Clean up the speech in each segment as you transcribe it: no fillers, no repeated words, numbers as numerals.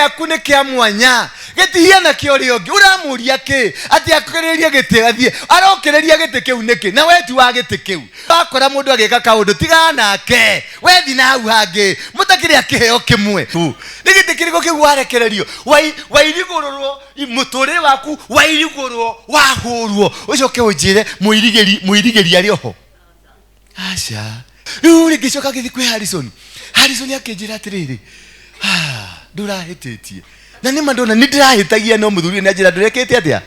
Gĩaku nĩ kĩa mwanya, gĩtihiana kĩa ũrĩa ũngĩ. Ũramũria kĩ atĩ akĩrĩrie gĩtĩ athiĩ arokĩrĩria gĩtĩ kĩu nĩkĩ, na we ti wa gĩtĩ kĩu? Wakora mũndũ agĩka kaũndũ, tigana nake, wethi na hau hangĩ, mũtakĩrĩ a kĩheo kĩmwe. Nĩ gĩtĩ kĩrĩkũ kĩu warekererio? Wairigũrũrwo mũtũrĩre waku, wairigũrwo, wahũrwo, ũcoke ũnjĩre mũirigĩri, mũirigĩri arĩ oho? Aca. Rĩu rĩ, ngĩcoka ngĩthiĩ kwĩ Harrison. Harrison akĩnjĩra atĩrĩrĩ, "Ah, ndũrahĩtĩtie." Na nĩma ndona nĩ ndĩrahĩtagia, no mũthuri nĩ anjĩra ndũrekĩte atĩa,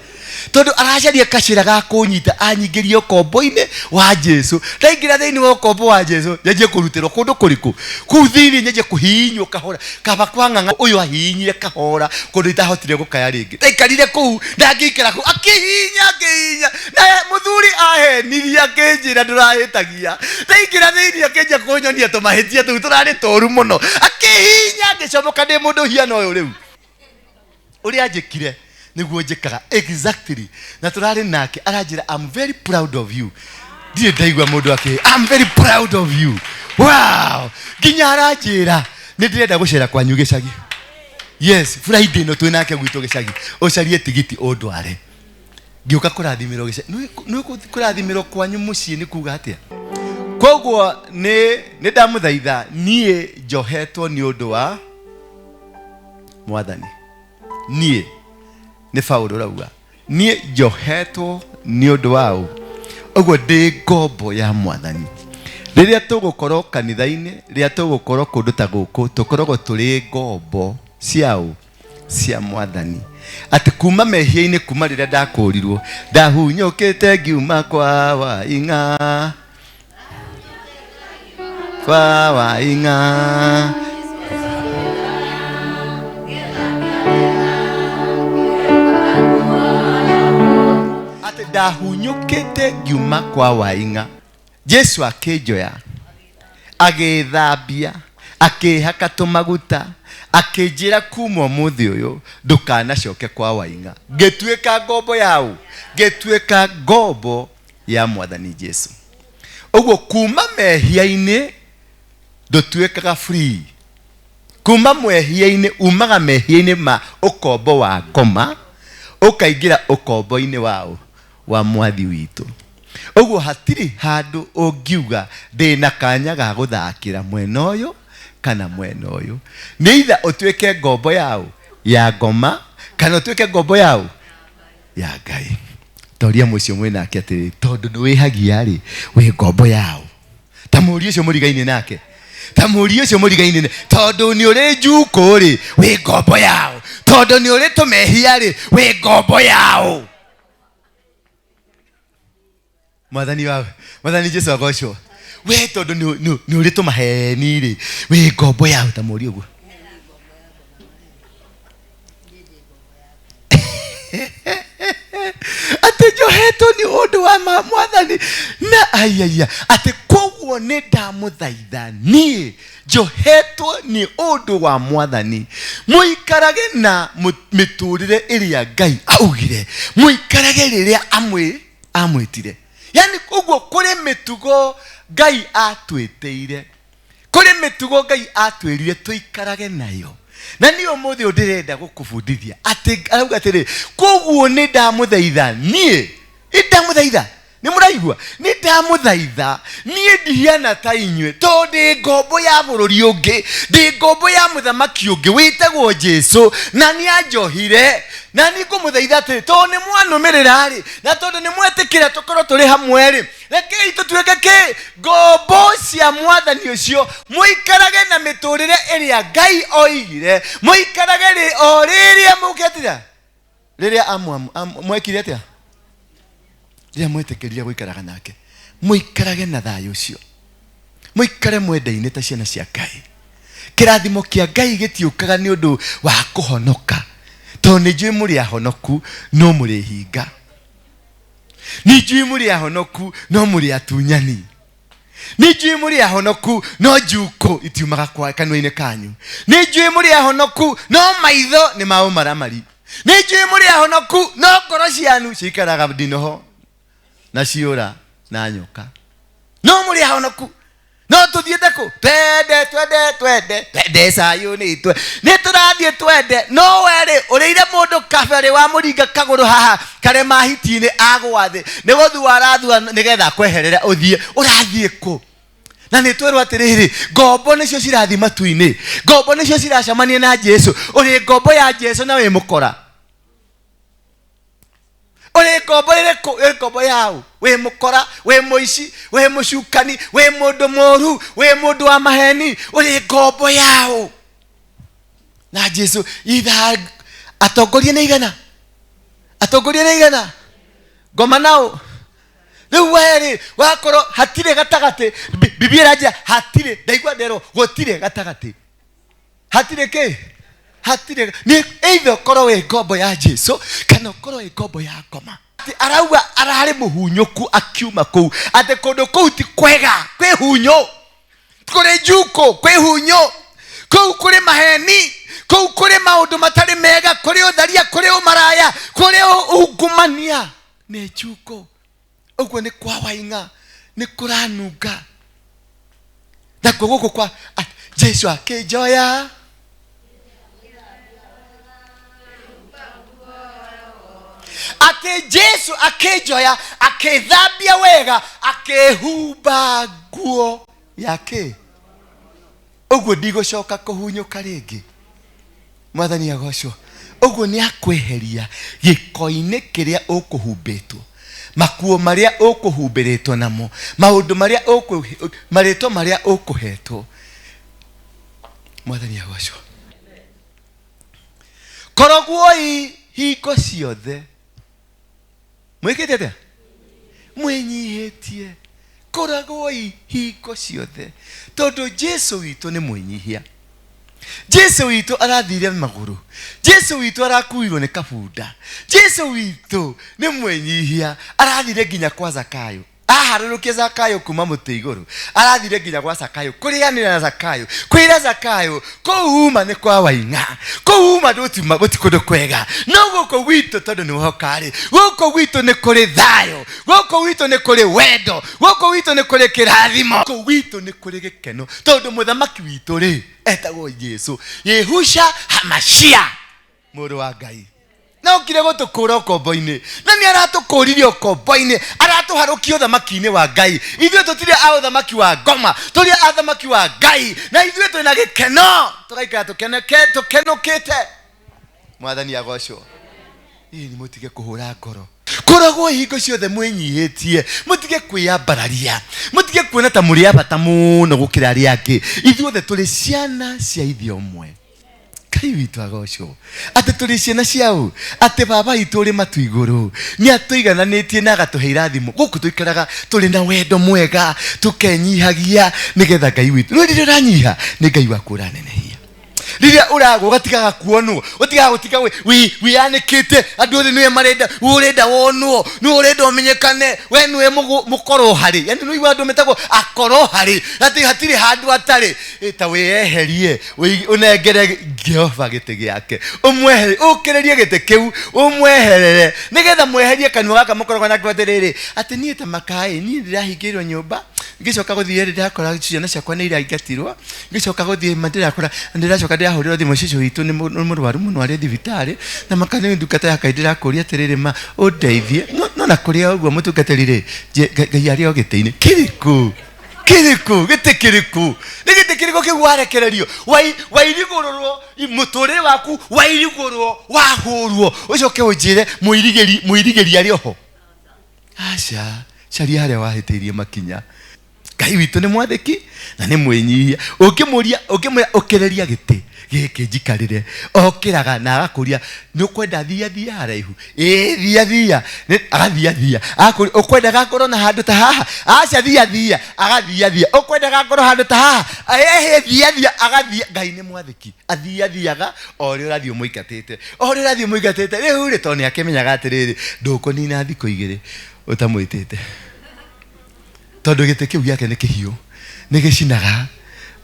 tondũ aracaria kacĩra ga kũnyita anyingĩrie ũkombo-inĩ wa Jesu. Ndaingĩra thĩinĩ wa ũkombo wa Jesu, nyanjie kũrutĩrwo kũndũ kũrĩkũ kũu thĩinĩ, nyanjie kũhihinywo kahora kaba kwa ng'ang'a. Ũyũ ahihinyire kahora kũndũ itahotire gũkaya rĩngĩ. Ndaikarire kũu, ndangĩikara kũu, akĩhihinya, akĩhihinya, na mũthuri ahenirie akĩnjĩra ndũrahĩtagia. Ndaingĩra thĩinĩ akĩnjia kũnyonia tũmahĩtia tũu tũrarĩ tũru mũno, akĩhihinya, ngĩcomoka ndĩ mũndũ hiana ũyũ. Rĩu ũrĩa anjĩkire nĩguo njĩkaga exactly, na tũrarĩ nake aranjĩra, "I'm very proud of you." Ndirĩ ndaigua mũndũ akĩ, "I'm very proud of you." Wow! Nginya aranjĩra nĩ ndĩrenda gũcera kwanyu gĩcagi. Yes, Friday ĩno twĩ nake gwitũ gĩcagi, ũcarie tigiti ũndware ngĩũka kũrathimĩrwo gĩcagi. Nĩ kũrathimĩrwo kwanyu mũciĩ nĩ kuga atĩa? Koguo nĩ ndamũthaitha, niĩ njohetwo nĩ ũndũ wa Mwathani. Niĩ nĩ Paulo rauga, niĩ njohetwo nĩ ũndũ wa ũ ũguo, ndĩ ngombo ya Mwathani. Rĩrĩa tũgũkorwo kanitha-inĩ, rĩrĩa tũgũkorwo kũndũ ta gũkũ, tũkoragwo tũrĩ ngombo cia ũ? Cia Mwathani. Atĩ kuma mehia-inĩ, kuma rĩrĩa ndakũrirwo, ndahunyũkĩte ngiuma kwa waing'a, kwa waing'a. Atĩ ndahunyũkĩte ngiuma kwa waing'a, Jesu akĩnjoya, agĩthambia, akĩhaka tũmaguta, akĩnjĩra kuma ũmũthĩ ũyũ ndũkanacoke kwa waing'a. Ngĩtuĩka ngombo yaũ? Ngĩtuĩka ngombo ya Mwathani Jesu. Ũguo kuma mehia-inĩ ndũtuĩkaga free. Kuma mwehia-inĩ, umaga mehia-inĩ ma ũkombo wa ngoma, ũkaingĩra ũkombo-inĩ waũ? Wa Mwathi witũ. Ũguo hatirĩ handũ ũngiuga ndĩna kanya ga gũthakĩra mwena ũyũ kana mwena ũyũ. Nĩ either ũtuĩke ngombo yaũ? Ya ngoma, kana ũtuĩke ngombo yaũ? Ya Ngai. Toria mũcio mwĩ nake atĩrĩ, tondũ nĩ wĩhagia rĩ, wĩ ngombo yaũ? Ta mũriũ ũcio mũrigaine nake, ta mũriũ ũcio mũrigaine, tondũ nĩ ũrĩ njukũ rĩ, wĩ ngombo yaũ? Tondũ nĩ ũrĩ tũmehia rĩ, wĩ ngombo yaũ? Mwathani wa Mwathani Jesu agocwo. We tondũ nĩ ũrĩ tũmaheni rĩ, wĩ ngombo yaũ? Ta mũriũ ũguo atĩ njohetwo nĩ ũndũ wa Mwathani na aiaia, atĩ koguo nĩ ndamũthaitha, niĩ njohetwo nĩ ũndũ wa Mwathani, mũikarage na mĩtũrĩre ĩrĩa Ngai augire mũikarage rĩrĩa amwĩtire. Yani ũguo kũrĩ mĩtugo Ngai atwĩtĩire, kũrĩ mĩtugo Ngai atwĩrire tũikarage nayo, na niĩ ũmũthĩ ũyũ ndĩrenda gũkũbundithia atĩ arauga atĩrĩ, koguo nĩ ndamũthaitha, niĩ nĩ ndamũthaitha. Nĩ mũraigua? Nĩ ndamũthaitha, niĩ ndihiana ta inyuĩ, tondũ ndĩ ngombo ya bũrũri ũngĩ, ndĩ ngombo ya mũthamaki ũngĩ wĩtagwo Jesu, na nĩ anjohire. Na niĩ ngũmũthaitha atĩrĩ, tondũ nĩ mwanũmĩrĩra rĩ, na tondũ nĩ mwetĩkĩra tũkorwo tũrĩ hamwe rĩ, rekei tũtuĩke kĩ? Ngombo cia Mwathani ũcio. Mũikarage na mĩtũrĩre ĩrĩa Ngai oigire mũikarage rĩ, o rĩrĩa mũketira, rĩrĩa mwekire atĩa, rĩrĩa mwetĩkĩrire gũikaraga nake. Mũikarage na thayũ ũcio, mũikare mwenda-inĩ ta ciana cia Ngai. Kĩrathimo kĩa Ngai gĩtiũkaga nĩ ũndũ wa kũhonoka, tondũ nĩ njũĩ mũrĩ ahonoku no mũrĩ hinga, nĩ njũĩ mũrĩ ahonoku no mũrĩ atunyani, nĩ njũĩ mũrĩ ahonoku no njukũ itiumaga kwa kanua-inĩ kanyu, nĩ njũĩ mũrĩ ahonoku no maitho nĩ ma ũmaramari, nĩ njũĩ mũrĩ ahonoku no ngoro cianyu cikaraga ndinoho na ciũra na nyoka, no mũrĩ ahonoku. No tũthiĩte kũ? Twende, twende, twende, twende Sayuni, twe nĩ tũrathiĩ twende. No werĩ ũrĩire mũndũ kaberĩ wa mũringa kagũrũ haha karema hiti-inĩ agwa thĩ, nĩ gũthua arathua nĩgetha akweherere ũthiĩ. Ũrathiĩ kũ? Na nĩ twerwo atĩrĩrĩ, ngombo nĩcio cirathiĩ matu-inĩ, ngombo nĩcio ciracemania na Jesu. Ũrĩ ngombo ya Jesu na wĩ mũkora. Ũrĩ ngombo ĩrĩkũ? Wĩ ngombo yaũ? Wĩ mũkora, wĩ mũici, wĩ mũcukani, wĩ mũndũ mũru, wĩ mũndũ wa maheni. Ũrĩ ngombo yaũ? Na Jesu ithaa atongoria nĩ igana, atongoria nĩ igana, ngoma nao rĩu werĩ wakorwo hatirĩ gatagatĩ. Biblia ĩranjĩra hatirĩ, ndaigua nderwo gũtirĩ gatagatĩ, hatirĩ kĩ, hatirĩ. Nĩ either ũkorwo wĩ ngombo ya Jesu kana ũkorwo wĩ ngombo ya ngoma. Atĩ arauga ararĩ mũhunyũku akiuma kũu, atĩ kũndũ kũu ti kwega, kwĩ hunyũ, kũrĩ njukũ, kwĩ hunyũ kũu, kũrĩ maheni kũu, kũrĩ maũndũ matarĩ mega, kũrĩ ũtharia, kũrĩ ũmaraya, kũrĩ ungumania, nĩ njukũ. Ũguo nĩ kwa waing'a, nĩ kũranunga. Nakuo gũkũ kwa Jesu akĩnjoya atĩ Jesu akĩnjoya, akĩthambia wega, akĩhumba nguo yake, ũguo ndigũcoka kũhunyũka rĩngĩ. Mwathani agocwo. Ũguo nĩ akweheria gĩko-inĩ kĩrĩa ũkũhumbĩtwo, makuo marĩa ũkũhumbĩrĩtwo namo, maũndũ marĩa ũkũ, marĩtwa marĩa ũkũhetwo. Mwathani agocwo. Koragwoi hingo ciothe mwĩkĩte atĩa? Mwĩnyihĩtie. Koragwoi hingo ciothe, tondũ Jesu witũ nĩ mwĩnyihia. Jesu witũ arathire magũrũ, Jesu witũ arakuirwo nĩ kabunda, Jesu witũ nĩ mwĩnyihia, arathire nginya kwa Zakayo, aharũrũkia Zakayo kuma mũtĩ igũrũ, arathire nginya gwa Zakayo kũrĩanĩra na Zakayo, kwĩra Zakayo kũu uma nĩ kwa waing'a, kũu uma ndũtiuma, gũti kũndũ kwega, no gũkũ gwitũ tondũ nĩ woka-rĩ, gũkũ gwitũ nĩ kũrĩ thayũ, gũkũ gwitũ nĩ kũrĩ wendo, gũkũ gwitũ nĩ kũrĩ kĩrathimo, gũkũ gwitũ nĩ kũrĩ gĩkeno, tondũ mũthamaki witũ rĩ etagwo Jesu, Yehusha Hamashia, mũrũ wa Ngai, na okire gũtũkũra ũkombo-inĩ, na nĩ aratũkũririe ũkombo-inĩ, aratũharũkia ũthamaki-inĩ wa Ngai. Ithuĩ tũtirĩ a ũthamaki wa ngoma, tũrĩ a ũthamaki wa Ngai, na ithuĩ twĩna gĩkeno, tũgaikara tũkenũkĩte. Mwathani agocwo. Ĩĩ nĩ mũtige kũhũra ngoro, koragwo hingo ciothe mwĩnyihĩtie, mũtige kwĩyambararia, mũtige kuona ta mũrĩ a bata mũno gũkĩra arĩa angĩ. Ithuothe tũrĩ ciana cia ithe ũmwe. Ngai witũ agocwo. Atĩ tũrĩ ciana cia ũ? Atĩ baba witũ ũrĩ matu igũrũ nĩ atũigananĩtie na agatũhe irathimo. Gũkũ tũikaraga tũrĩ na wendo mwega, tũkenyihagia nĩgetha Ngai witũ. No rĩrĩa ũranyiha nĩ Ngai waku ũranenehia. Rĩrĩa ũragwa ũgatigaga kuonwo, ũtigaga gũtiga wĩyanĩkĩte, andũ othe nĩwe marenda, we ũrenda wonwo, nĩwe ũrenda ũmenyekane, we nĩwe mũkorwo harĩ. Yani nĩ ũiguaga andũ metagwo akorwo harĩ, atĩ hatirĩ handũ atarĩ. Ta wĩyeherie, ũnengere Jehova gĩtĩ gĩake, ũmweherie, ũkĩrĩrie gĩtĩ kĩu, ũmweherere, nĩgetha mweherie kanua gaka mũkoragwo nako atĩrĩrĩ, atĩ niĩ ta makaĩ, niĩ ndĩrahingĩirwo nyũmba, ngĩcoka gũthiĩ rĩ, ndĩrakora ciana ciakwa nĩ iraingatirwo, ngĩcoka gũthiĩ ma ndĩrakora, ndĩracoka ndĩrahũrĩrwo thimũ, cũcũ witũ nĩ mũrwaru mũno arĩ thibitarĩ, na maka nĩ ndungata ya Ngai ndĩrakũria atĩrĩrĩ ma ũndeithie. No na kũrĩ o ũguo mũtungatĩri rĩ, Ngai arĩ o gĩtĩ-inĩ kĩrĩkũ? Kĩrĩkũ? Gĩtĩ kĩrĩkũ? Nĩ gĩtĩ kĩrĩkũ kĩu warekererio? Wairigũrũrwo mũtũrĩre waku, wairigũrwo, wahũrwo, ũcoke ũnjĩre mũirigĩri arĩ oho? Aca, caria harĩa wahĩtĩirie makinya. Ngai witũ nĩ mwathĩki na nĩ mwĩnyihia. Ũngĩmũria, ũngĩmwĩra ũkĩrĩria gĩtĩ gĩkĩ njikarĩre, okĩraga na agakũria nĩ ũkwenda thia thia haraihu? Ĩĩ, thia thia. Agathia thia. Agakũria ũkwendaga ngorwo na handũ ta haha? Aca, thia thia. Agathia thia. Ũkwendaga ngorwo handũ ta haha? Ĩhĩ, thia thia. Agathia. Ngai nĩ mwathĩki, athia thiaga o ũrĩa ũrathiĩ ũmũingatĩte, o ũrĩa ũrathiĩ ũmũingatĩte. Rĩu rĩ, tondũ nĩ akĩmenyaga atĩrĩrĩ, ndũkũnina thikũ igĩrĩ ũtamwĩtĩte, tondũ gĩtĩ kĩu gĩake nĩ kĩhiũ, nĩ gĩcinaga.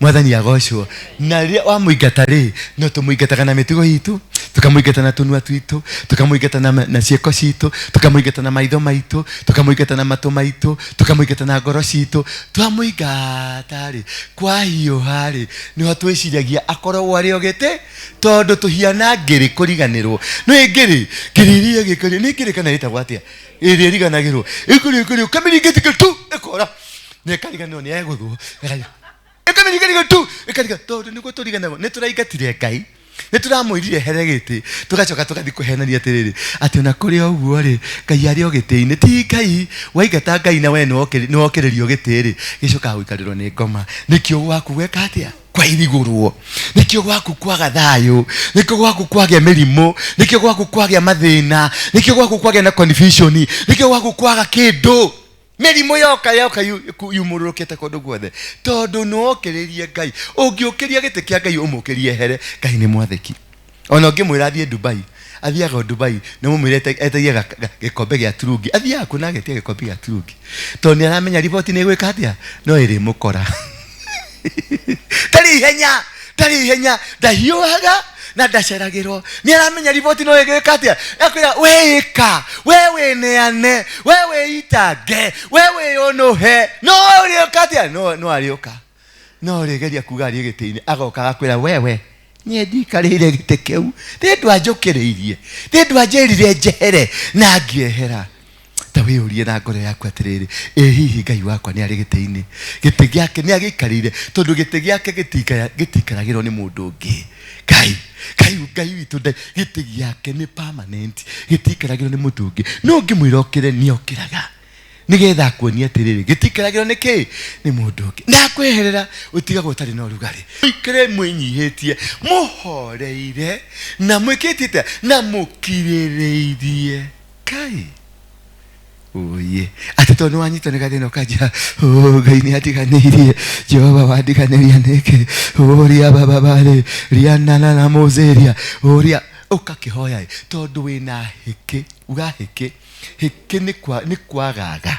Mwathani agocwo. Na rĩrĩa wamũingata rĩ, no tũmũingataga na mĩtugo itũ, Tũkamũingata na tũnua twitũ, tũkamũingata na ciĩko citũ, tũkamũingata na maitho maitũ, tũkamũingata na matũ maitũ, tũkamũingata na ngoro citũ. Twamũingata rĩ, kwahiũha rĩ, nĩho twĩciragia akoragwo arĩ o gĩtĩ, tondũ tũhiana ngĩrĩ kũriganĩrwo. Nĩ ngĩrĩ, ngĩrĩ iria gĩkĩrĩ, nĩ ngĩrĩ kana ĩtagwo atĩa? Ĩrĩa ĩriganagĩrwo. Ĩkũrĩ, ũkamĩringĩtika tu, ĩkora. Nĩ ĩkariganĩrwo nĩ egũthwo. Ĩkamĩringĩtika tu, ĩkariga, tondũ nĩguo tũriganagwo. Nĩ tũraingatire Ngai. Nĩ tũramwĩrire here gĩtĩ, tũgacoka tũgathiĩ kũhenania atĩrĩrĩ, atĩ ona kũrĩ o ũguo rĩ, Ngai arĩ o gĩtĩ-inĩ. Ti Ngai, waingata Ngai na we nĩ wokĩrĩrio gĩtĩ rĩ, gĩcokaga gũikarĩrwo nĩ ngoma. Nĩkĩo gwaku gweka atĩa? Kwairigũrwo. Nĩkĩo gwaku kwaga thayũ, nĩkĩo gwaku kwagĩa mĩrimũ, nĩkĩo gwaku kwagĩa mathĩna, nĩkĩo gwaku kwagĩa na confusion, nĩkĩo gwaku kwaga kĩndũ. Mĩrimũ yoka yoka yumũrũrũkĩte kũndũ guothe, tondũ nĩwokĩrĩrie Ngai. Ũngĩũkĩria gĩtĩ kĩa Ngai ũmũkĩrie ehere, Ngai nĩ mwathĩki. Ona ũngĩmwĩra athiĩ Dubai, athiaga o Dubai, na ũmwĩre etagie gĩkombe gĩa turungi, athiaga kuo na agetia gĩkombe gĩa turungi, tondũ nĩ aramenya riboti nĩ ĩgwĩka atĩa, no ĩrĩmũkora. Ndarĩ ihenya, ndarĩ ihenya, ndahiũhaga na ndaceragĩrwo. Nĩ aramenya riboti no ĩgwĩka atĩa, akwĩra we ĩka, we wĩneane, we wĩitange, we wĩyũnũhe, no ũrĩũka atĩa, no arĩũka. No ũrĩgeria kuga arĩ gĩtĩ-inĩ, agoka agakwĩra wewe, niĩ ndikarĩire gĩtĩ kĩu, nĩ ndwanjũkĩrĩirie, nĩ ndwanjĩrire njehere na ngĩehera. Ta wĩyũrie na ngoro yaku atĩrĩrĩ, ĩ hihi Ngai wakwa nĩ arĩ gĩtĩ-inĩ? Gĩtĩ gĩake nĩ agĩikarĩire, tondũ gĩtĩ gĩake gĩtiikaragĩrwo nĩ mũndũ ũngĩ. Ngai, Ngai, Ngai witũ nde, gĩtĩ gĩake nĩ permanent, gĩtiikaragĩrwo nĩ mũndũ ũngĩ. No ũngĩmwĩra okĩre, nĩ okĩraga. Nĩgetha akuonie atĩrĩrĩ, gĩtiikaragĩrwo nĩ kĩ? Nĩ mũndũ ũngĩ. Na akweherera, ũtigagwo ũtarĩ na ũrugarĩ. Mũikare mwĩnyihĩtie, mũhoreire, na mwĩkĩte atĩa? Na mũkirĩrĩirie. Kai. Oye. Atĩ tondũ nĩwanyitwo nĩ gathĩna ũkanjĩra, oh, Ngai nĩ andiganĩirie, Jehova wandiganĩria nĩkĩ? Ũria baba barĩ, rianana na mũzĩria, ũria ũkakĩhoya ĩ, tondũ wĩna hĩkĩ, uga hĩkĩ. Hĩkĩ nĩ kwa, nĩ kwagaga,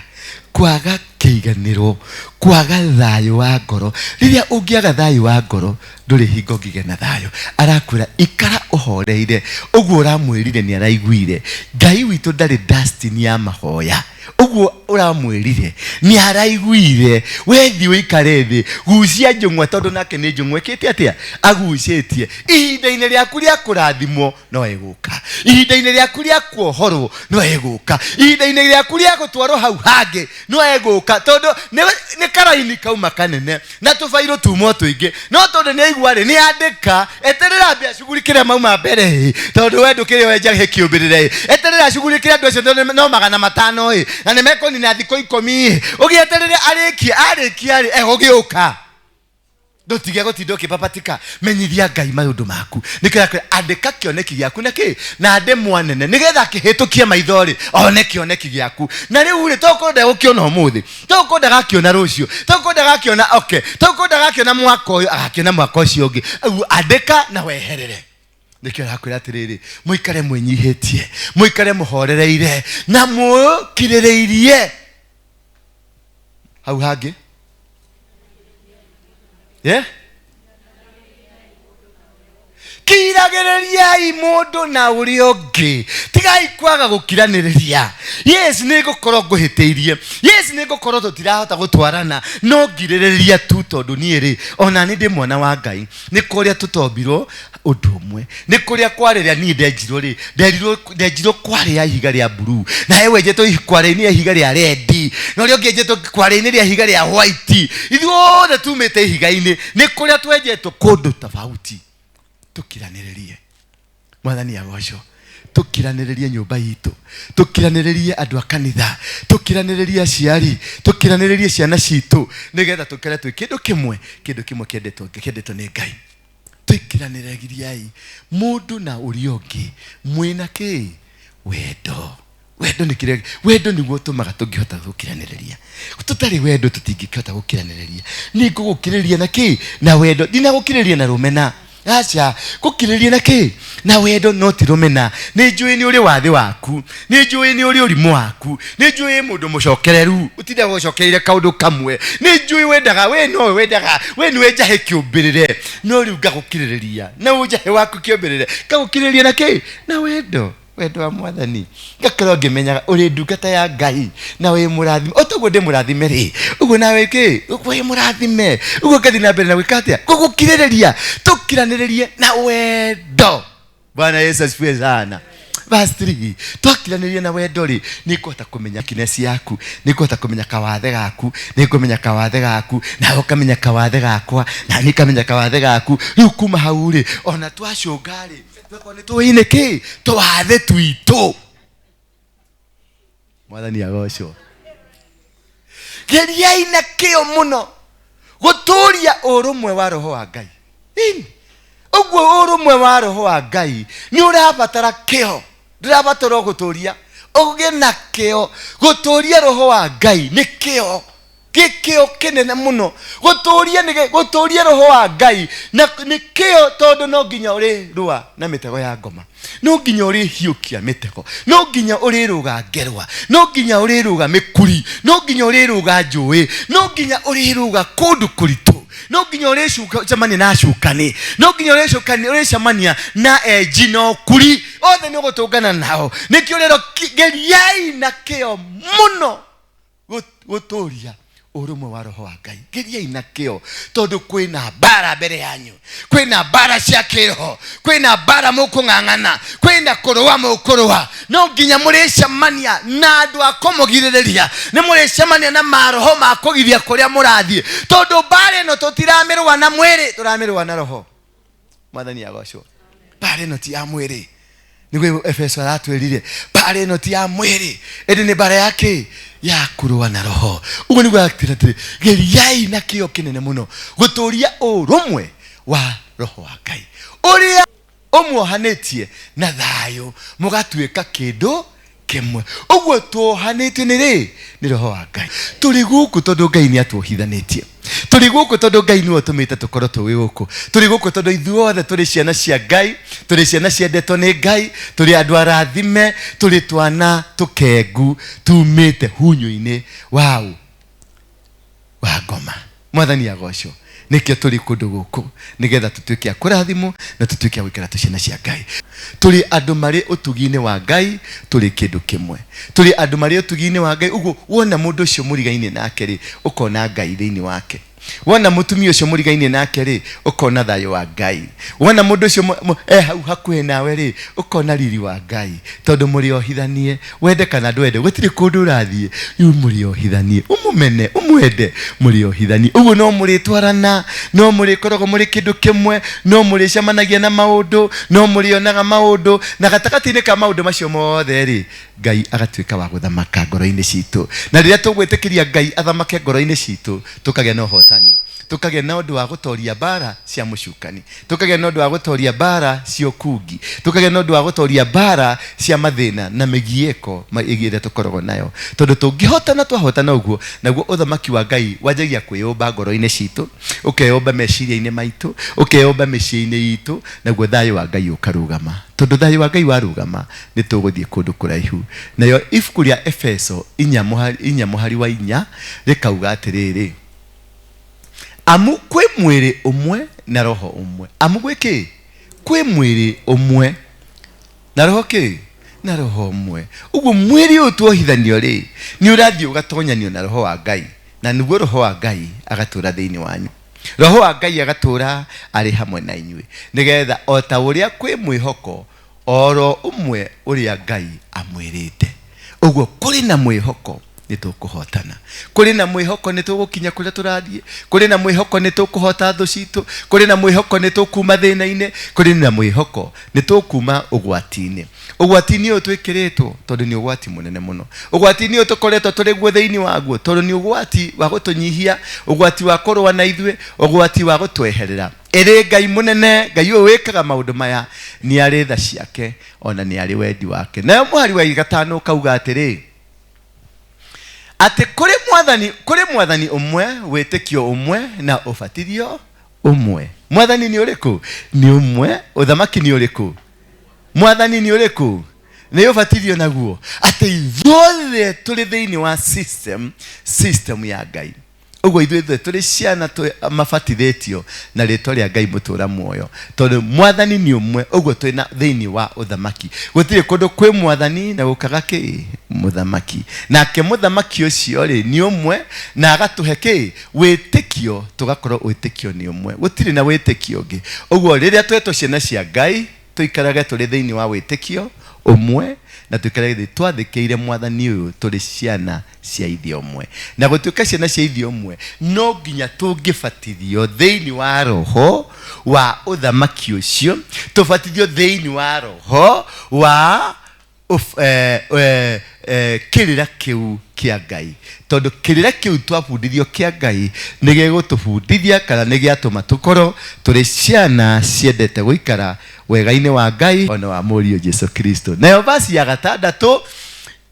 kwaga kĩiganĩro, kwaga thayũ wa ngoro. Rĩrĩa ũngĩaga thayũ wa ngoro, ndũrĩ hingo ũngĩgĩa na thayũ. Arakwĩra ikara ũhoreire, ũguo ũramwĩrire nĩ araiguire. Ngai witũ ndarĩ dustbin ya mahoya. Ũguo ũramwĩrire nĩ araiguire. We thiĩ ũikare thĩ, gucia njũng'wa tondũ nake nĩ njũng'wa ĩkĩte atĩa? Agucĩtie. Ihinda-inĩ rĩaku rĩa kũrathimwo no ĩgũka, ihinda-inĩ rĩaku rĩa kuohorwo no ĩgũka, ihinda-inĩ rĩaku rĩa gũtwarwo hau hangĩ no ĩgũka, tondũ nĩ karaini kauma kanene na tũbairũ tuma tũingĩ, no tondũ nĩ aigua rĩ, nĩ andĩka, eterera ambe acugurikĩre mauma mbere ĩ, tondũ we ndũkĩrĩ wenja gĩkĩũmbĩrĩre ĩ, eterera acugurikĩre andũ acio tondũ no 500 ĩ, na nĩ mekũnina thikũ 10 ĩ, ũgĩeterere arĩkie, arĩkia rĩ, egũgĩũka. Ndũtige gũtinda ũkĩbabatika, menyithia Ngai maũndũ maku. Nĩkĩo akwĩra andĩka kĩoneki gĩaku na kĩ na ndemwa nene, nĩgetha akĩhĩtũkia maitho rĩ one kĩoneki gĩaku. Na rĩu rĩ, tokorwo ndegũkĩona ũmũthĩ, tokorwo ndagakĩona rũciũ, tokorwo ndagakĩona oke, tokorwo ndagakĩona mwaka ũyũ, agakĩona mwaka ũcio ũngĩ. Ũguo andĩka na weherere. Nĩkĩo arakwĩra atĩrĩrĩ, mũikare mwĩnyihĩtie, mũikare mũhorereire na mũkirĩrĩirie. Hau hangĩ Yeah? Kiragĩrĩriai mũndũ na ũrĩa ũngĩ, tigai kwaga gũkiranĩrĩria. Yes, nĩ ngũkorwo ngũhĩtĩirie, yes, nĩ ngũkorwo tũtirahota gũtwarana, no ngirĩrĩria tu, tondũ niĩ rĩ, ona nĩ ndĩ mwana wa Ngai. Nĩ kũrĩa tũtombirwo ũndũ ũmwe, nĩ kũrĩa kwarĩrĩa niĩ ndenjirwo rĩ, ndenjirwo kwarĩ ya ihiga rĩa blue, na we wenjetwo kwarĩ-inĩ ya ihiga rĩa red, na ũrĩa ũngĩ enjetwo kwarĩ-inĩ rĩa ihiga rĩa white. Ithuothe tumĩte ihiga-inĩ, nĩ kũrĩa twenjetwo kũndũ tofauti. Tũkiranĩrĩrie. Mwathani agocwo. Tũkiranĩrĩrie nyũmba itũ, tũkiranĩrĩrie andũ a kanitha, tũkiranĩrĩrie aciari, tũkiranĩrĩrie ciana citũ, nĩgetha tũkere twĩ kĩndũ kĩmwe, kĩndũ kĩmwe kĩendetwo nĩ Ngai. Tũkiranĩrĩriai mũndũ na ũrĩa ũngĩ mwĩna kĩ? Wendo. Wendo nĩ kĩrĩa, wendo nĩguo ũtũmaga tũngĩhota gũkiranĩrĩria. Tũtarĩ wendo tũtingĩkĩhota gũkiranĩrĩria. Nĩ ngũgũkirĩrĩria na kĩ? Na wendo. Ndinagũkirĩrĩria na rũmena. Aca, gũkirĩrĩria na kĩ? Na wendo, no ti rũmena. Nĩ njũĩ nĩ ũrĩ wathĩ waku, nĩ njũĩ nĩ ũrĩ ũrimũ waku, nĩ njũĩ mũndũ mũcokereru ũtindaga ũcokereire kaũndũ kamwe, nĩ njũĩ wendaga we nowe wendaga we nĩwe njahĩ kĩũmbĩrĩre, no rĩu ngagũkirĩrĩria na ũnjahĩ waku kĩũmbĩrĩre, ngagũkirĩrĩria na kĩ? Na wendo. Wendo wa Mwathani, ngakorwo ngĩmenyaga ũrĩ ndungata ya Ngai na wĩ mũrathime. O toguo ndĩ mũrathime rĩ, ũguo nawe kĩ ũguo wĩ mũrathime. Ũguo ngathiĩ na mbere na gwĩka atĩa? Gũgũkirĩrĩria. Tũkiranĩrĩrie na wendo. Bwana Yesu asifiwe sana. Verse 3, twakiranĩria na wendo rĩ, nĩ ngũhota kũmenya weakness yaku, nĩ ngũhota kũmenya kawathe gaku, nĩ ngũmenya kawathe gaku, nawe ũkamenya kawathe gakwa, na niĩ ngamenya kawathe gaku. Rĩu kuma hau rĩ, ona twacũnga rĩ, twakorwo nĩ tũĩ kĩ tũwathe twitũ. Mwathani agocwo. Geriai na kĩyo mũno gũtũũria ũrũmwe wa roho wa Ngai. Ĩni, ũguo ũrũmwe wa roho wa Ngai nĩ ũrabatara kĩyo, ndũrabatara o gũtũũria, ũgĩe na kĩyo. Gũtũũria roho wa Ngai nĩ kĩyo, gĩ kĩyo kĩnene mũno. Gũtũũria nĩ gũtũũria roho wa Ngai na nĩ kĩyo, tondũ no nginya ũrĩrũa na mĩtego ya ngoma, no nginya ũrĩhiũkia mĩtego, no nginya ũrĩrũga ngerwa, no nginya ũrĩrũga mĩkuri, no nginya ũrĩrũga njũĩ, no nginya ũrĩrũga kũndũ kũritũ, no nginya ũrĩcemania na acukani, no nginya ũrĩcemania na enji na ũkuri, othe nĩ ũgũtũngana nao. Nĩkĩo rero geriai na kĩyo mũno gũtũria ũrũmwe wa roho wa Ngai. Geriai na kĩyo, tondũ kwĩna mbara mbere yanyu, kwĩna mbara cia kĩroho, kwĩna mbara mũkũng'ang'ana, kwĩna kũrũa mũkũrũa. No nginya mũrĩcemania na andũ a kũmũgirĩrĩria, nĩ mũrĩcemania na maroho ma kũgiria kũrĩa mũrathiĩ, tondũ mbara ĩno tũtiramĩrũa na mwĩrĩ, tũramĩrũa na roho. Mwathani agocwo. Mbara ĩno ti ya mwĩrĩ, nĩguo Efeso aratwĩrire, mbara ĩno ti ya mwĩrĩ, ĩndĩ nĩ mbara ya kĩ? Ya kũrũa na roho. Ũguo nĩguo atwĩra atĩrĩ, geriai na kĩyo kĩnene mũno gũtũria ũrũmwe wa roho wa Ngai ũrĩa ũmuohanĩtie na thayũ, mũgatuĩka kĩndũ kĩmwe. Ũguo tuohanĩtio nĩ rĩ? Nĩ roho wa Ngai. Tũrĩ gũkũ tondũ Ngai nĩ atuohithanĩtie. Tũrĩ gũkũ tondũ Ngai nĩwe ũtũmĩte tũkorwo tũrĩ gũkũ. Tũrĩ gũkũ tondũ ithuothe tũrĩ ciana cia Ngai, tũrĩ ciana ciendetwo nĩ Ngai, tũrĩ andũ arathime, tũrĩ twana tũkengu tumĩte hunyũ-inĩ waũ wa ngoma. Mwathani agocwo. Nĩkĩo tũrĩ kũndũ gũkũ, nĩgetha tũtuĩke a kũrathimwo na tũtuĩke a gũikara twĩ ciana cia Ngai. Tũrĩ andũ marĩ ũtugi-inĩ wa Ngai, tũrĩ kĩndũ kĩmwe. Tũrĩ andũ marĩ ũtugi-inĩ wa Ngai. Ũguo wona mũndũ ũcio mũrigainie nake rĩ, ũkona Ngai thĩinĩ wake. Wona mũtumia ũcio mũrigainie nake rĩ, ũkona thayũ wa Ngai. Wona mũndũ ũcio e hau hakuhĩ nawe rĩ, ũkona riri wa Ngai, tondũ mũrĩ ohithanie, wende kana ndwende, gũtirĩ kũndũ ũrathiĩ, rĩu mũrĩ ohithanie, ũmũmene, ũmwende, mũrĩ ohithanie. Ũguo no mũrĩtwarana, no mũrĩkoragwo mũrĩ kĩndũ kĩmwe, no mũrĩcemanagia na maũndũ, no mũrĩonaga maũndũ, na gatagatĩ-inĩ ka maũndũ macio mothe rĩ, Ngai agatuĩka wa gũthamaka ngoro-inĩ citũ. Na rĩrĩa tũgwĩtĩkĩria Ngai athamake ngoro-inĩ citũ, tũkagĩa na ũhotani, tũkagĩa na ũndũ wa gũtoria mbara cia mũcukani, tũkagĩa na ũndũ wa gũtoria mbara cia ũkungi, tũkagĩa na ũndũ wa gũtoria mbara cia mathĩna na mĩgiĩko ĩrĩa tũkoragwo nayo. Tondũ tũngĩhotana, twahotana ũguo, naguo ũthamaki wa Ngai wanjagia kwĩyũmba ngoro-inĩ citũ, ũkeyũmba meciria-inĩ maitũ, ũkeyũmba mĩciĩ-inĩ itũ, naguo thayũ wa Ngai ũkarũgama. Tondũ thayũ wa Ngai warũgama, nĩ tũgũthiĩ kũndũ kũraihu. Nayo ibuku rĩa Efeso 4 mũhari wa 4 rĩkauga atĩrĩrĩ, amu kwĩ mwĩrĩ ũmwe na roho ũmwe. Amu gwĩ kĩ? Kwĩ mwĩrĩ ũmwe na roho kĩ? Na roho ũmwe. Ũguo mwĩrĩ ũyũ tuohithanio rĩ, nĩ ũrathiĩ ũgatonyanio na roho wa Ngai, na nĩguo roho wa Ngai agatũra thĩinĩ wanyu. Roho wa Ngai agatũra arĩ hamwe na inyuĩ, nĩgetha o ta ũrĩa kwĩ mwĩhoko oro ũmwe ũrĩa Ngai amwĩrĩte. Ũguo kũrĩ na mwĩhoko nĩ tũkũhotana, kũrĩ na mwĩhoko nĩ tũgũkinya kũrĩa tũrathiĩ, kũrĩ na mwĩhoko nĩ tũkũhota thũ citũ, kũrĩ na mwĩhoko nĩ tũkuma thĩna-inĩ, kũrĩ na mwĩhoko nĩ tũkuma ũgwati-inĩ. Ũgwati-inĩ ũyũ twĩkĩrĩtwo tondũ nĩ ũgwati mũnene mũno. Ũgwati-inĩ ũyũ tũkoretwo tũrĩ guo thĩinĩ waguo tondũ nĩ ũgwati wa gũtũnyihia, ũgwati wa kũrũa na ithuĩ, ũgwati wa gũtweherera. Ĩrĩ Ngai mũnene, Ngai ũyũ wĩkaga maũndũ maya, nĩ arĩ tha ciake, ona nĩ arĩ wendi wake. Nayo mũhari wa gatano ũkauga atĩrĩ, atĩ kũrĩ Mwathani ũmwe, wĩtĩkio ũmwe, na ũbatithio ũmwe. Mwathani nĩ ũrĩkũ? Nĩ ũmwe. Ũthamaki nĩ ũrĩkũ? Mwathani nĩ ũrĩkũ? Nĩ ũbatithio naguo. Atĩ ithuothe tũrĩ thĩinĩ wa system ya Ngai. Ũguo ithuĩ ithuothe tũrĩ ciana mabatithĩtio na rĩtwa rĩa Ngai mũtũra muoyo, tondũ mwathani nĩ ũmwe. Ũguo twĩ na thĩinĩ wa ũthamaki. Gũtirĩ kũndũ kwĩ mwathani na gũkaga kĩ? Mũthamaki. Nake mũthamaki ũcio rĩ nĩ ũmwe, na agatũhe kĩ? Wĩtĩkio, tũgakorwo wĩtĩkio nĩ ũmwe, gũtirĩ na wĩtĩkio ũngĩ. Ũguo rĩrĩa twetwo ciana cia Ngai, tũikarage tũrĩ thĩinĩ wa wĩtĩkio ũmwe, na tũikarage thĩ twathĩkĩire mwathani ũyũ tũrĩ ciana cia ithe ũmwe. Na gũtuĩka ciana cia ithe ũmwe, no nginya tũngĩbatithio thĩinĩ wa roho wa ũthamaki ũcio, tũbatithio thĩinĩ wa roho wa kĩrĩra kĩu kĩa Ngai, tondũ kĩrĩra kĩu twabundithio kĩa Ngai nĩ gĩgũtũbundithia kana nĩ gĩatũma tũkorwo tũrĩ ciana ciendete gũikara wega-inĩ wa Ngai ona wa Mũriũ Jesu Kristo. Nayo vasi ya gatandatũ,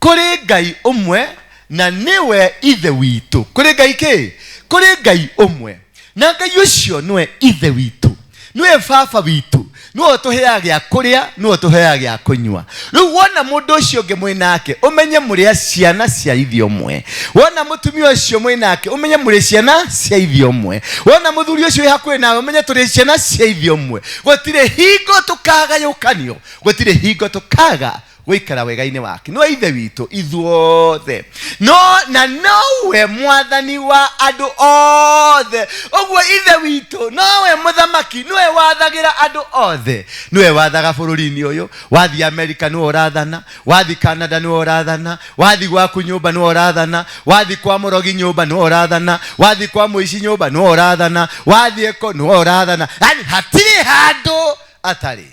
kũrĩ Ngai ũmwe na nĩwe Ithe witũ. Kũrĩ Ngai kĩ? Kũrĩ Ngai ũmwe na Ngai ũcio nĩwe Ithe witũ, nĩwe baba witũ, nĩwe ũtũheaga gĩa kũrĩa, nĩwe ũtũheaga gĩa kũnyua. Rĩu wona mũndũ ũcio ũngĩ mwĩ nake, ũmenye mũrĩ a ciana cia ithe ũmwe. Wona mũtumia ũcio mwĩ nake, ũmenye mũrĩ ciana cia ithe ũmwe. Wona mũthuri ũcio wĩ hakuhĩ nawe, ũmenye tũrĩ ciana cia ithe ũmwe. Gũtirĩ hingo tũkagayũkanio, gũtirĩ hingo tũkaga gũikara wega-inĩ wake. Nĩwe Ithe witũ ithuothe, no na nowe mwathani wa andũ othe. Ũguo Ithe witũ nowe mũthamaki, nĩwe wathagĩra andũ othe, nĩwe wathaga bũrũri-inĩ ũyũ. Wathiĩ Amerika nĩwe ũrathana, wathiĩ Canada nĩwe ũrathana, wathiĩ gwaku nyũmba nĩwe ũrathana, wathiĩ kwa mũrogi nyũmba nĩwe ũrathana, wathiĩ kwa mũici nyũmba nĩwe ũrathana, wathiĩ kũ nĩwe ũrathana. Yani hatirĩ handũ atarĩ.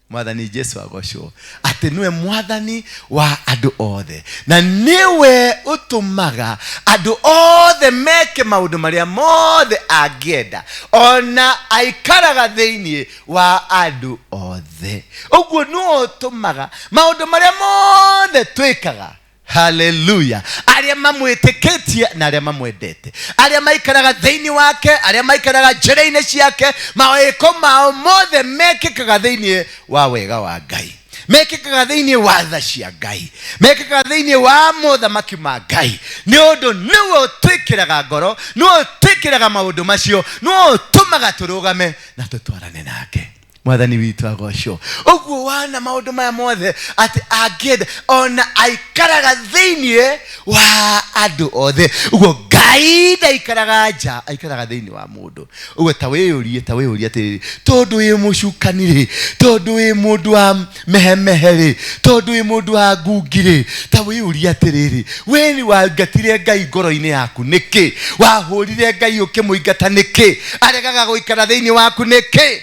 Mwathani Jesu agocwo atĩ nĩwe mwathani wa andũ othe, na nĩwe ũtũmaga andũ othe meke maũndũ marĩa mothe angĩenda, ona aikaraga thĩinĩ wa andũ othe. Ũguo nĩwe ũtũmaga maũndũ marĩa mothe twĩkaga. Haleluya! Arĩa mamwĩtĩkĩtie na arĩa mamwendete, arĩa maikaraga thĩinĩ wake, arĩa maikaraga njĩra-inĩ ciake, mawĩko mao mothe mekĩkaga thĩinĩ wa wega wa Ngai, mekĩkaga thĩinĩ wa tha cia Ngai, mekĩkaga thĩinĩ wa mothamaki ma Ngai. Nĩ ũndũ nĩwe ũtwĩkĩraga ngoro, nĩwe ũtwĩkĩraga maũndũ macio, nĩwe ũtũmaga tũrũgame na tũtwarane nake. Mwathani witũ agocwo. Ũguo wana maũndũ maya mothe atĩ angĩenda ona aikaraga thĩinĩ wa andũ othe. Ũguo Ngai ndaikaraga nja, aikaraga thĩinĩ wa mũndũ. Ũguo ta wĩyũrie, ta wĩyũrie atĩrĩrĩ, tondũ wĩ mũcukani rĩ, tondũ wĩ mũndũ wa mehemehe rĩ, tondũ wĩ mũndũ wa ngungi rĩ, ta wĩyũrie atĩrĩrĩ, we nĩ waingatire Ngai ngoro-inĩ yaku nĩkĩ? Wahũrire Ngai ũkĩmũingata nĩkĩ? Aregaga gũikara thĩinĩ waku nĩkĩ?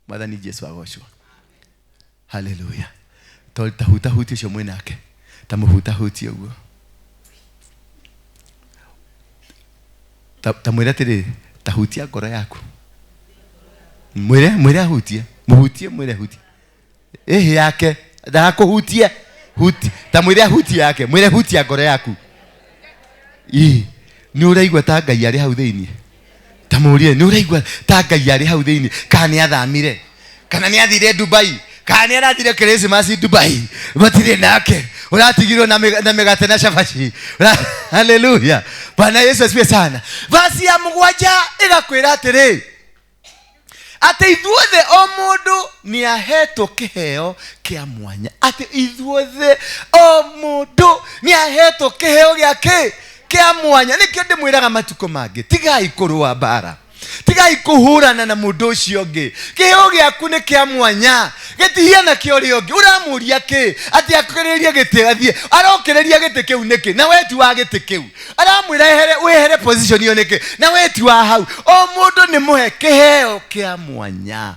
Mwathani Jesu agocwo. Haleluya. To tahutahuti ũcio mwĩ nake, ta mũhutahutie ũguo, ta mwĩre atĩrĩrĩ, tahutia ngoro yaku. Mwĩre, mwĩre ahutie, mũhutie, mwĩre hutie ĩhĩ yake, ndagakũhutie, huti, ta mwĩre ahutie yake, mwĩre hutia ngoro yaku. Ĩ, nĩ ũraigua ta Ngai arĩ hau thĩinĩ? Ta mũrie, nĩ ũraigua ta Ngai arĩ hau thĩinĩ? Kana nĩ athamire, kana nĩ athire Dubai, kana nĩ arathire Christmas Dubai, matirĩ nake, ũratigirwo na mĩgate na cabaci. Haleluya, Bwana Yesu asifiwe sana. Vasi ya mũgwanja ĩgakwĩra atĩrĩ, atĩ ithuothe o mũndũ nĩ ahetwo kĩheo kĩa mwanya. Atĩ ithuothe o mũndũ nĩ ahetwo kĩheo gĩa kĩ? Kĩa mwanya. Nĩkĩo ndĩmwĩraga matukũ mangĩ, tigai kũrũa mbara, tigai kũhũrana na mũndũ ũcio ũngĩ. Kĩheo gĩaku nĩ kĩa mwanya, gĩtihiana kĩa ũrĩa ũngĩ. Ũramũria kĩ? Atĩ akĩrĩrie gĩtĩ athiĩ, arokĩrĩria gĩtĩ kĩu nĩkĩ? Na we ti wa gĩtĩ kĩu. Aramwĩra ehere, wĩhere position ĩyo nĩkĩ? Na we ti wa hau. O mũndũ nĩ mũhe kĩheo kĩa mwanya.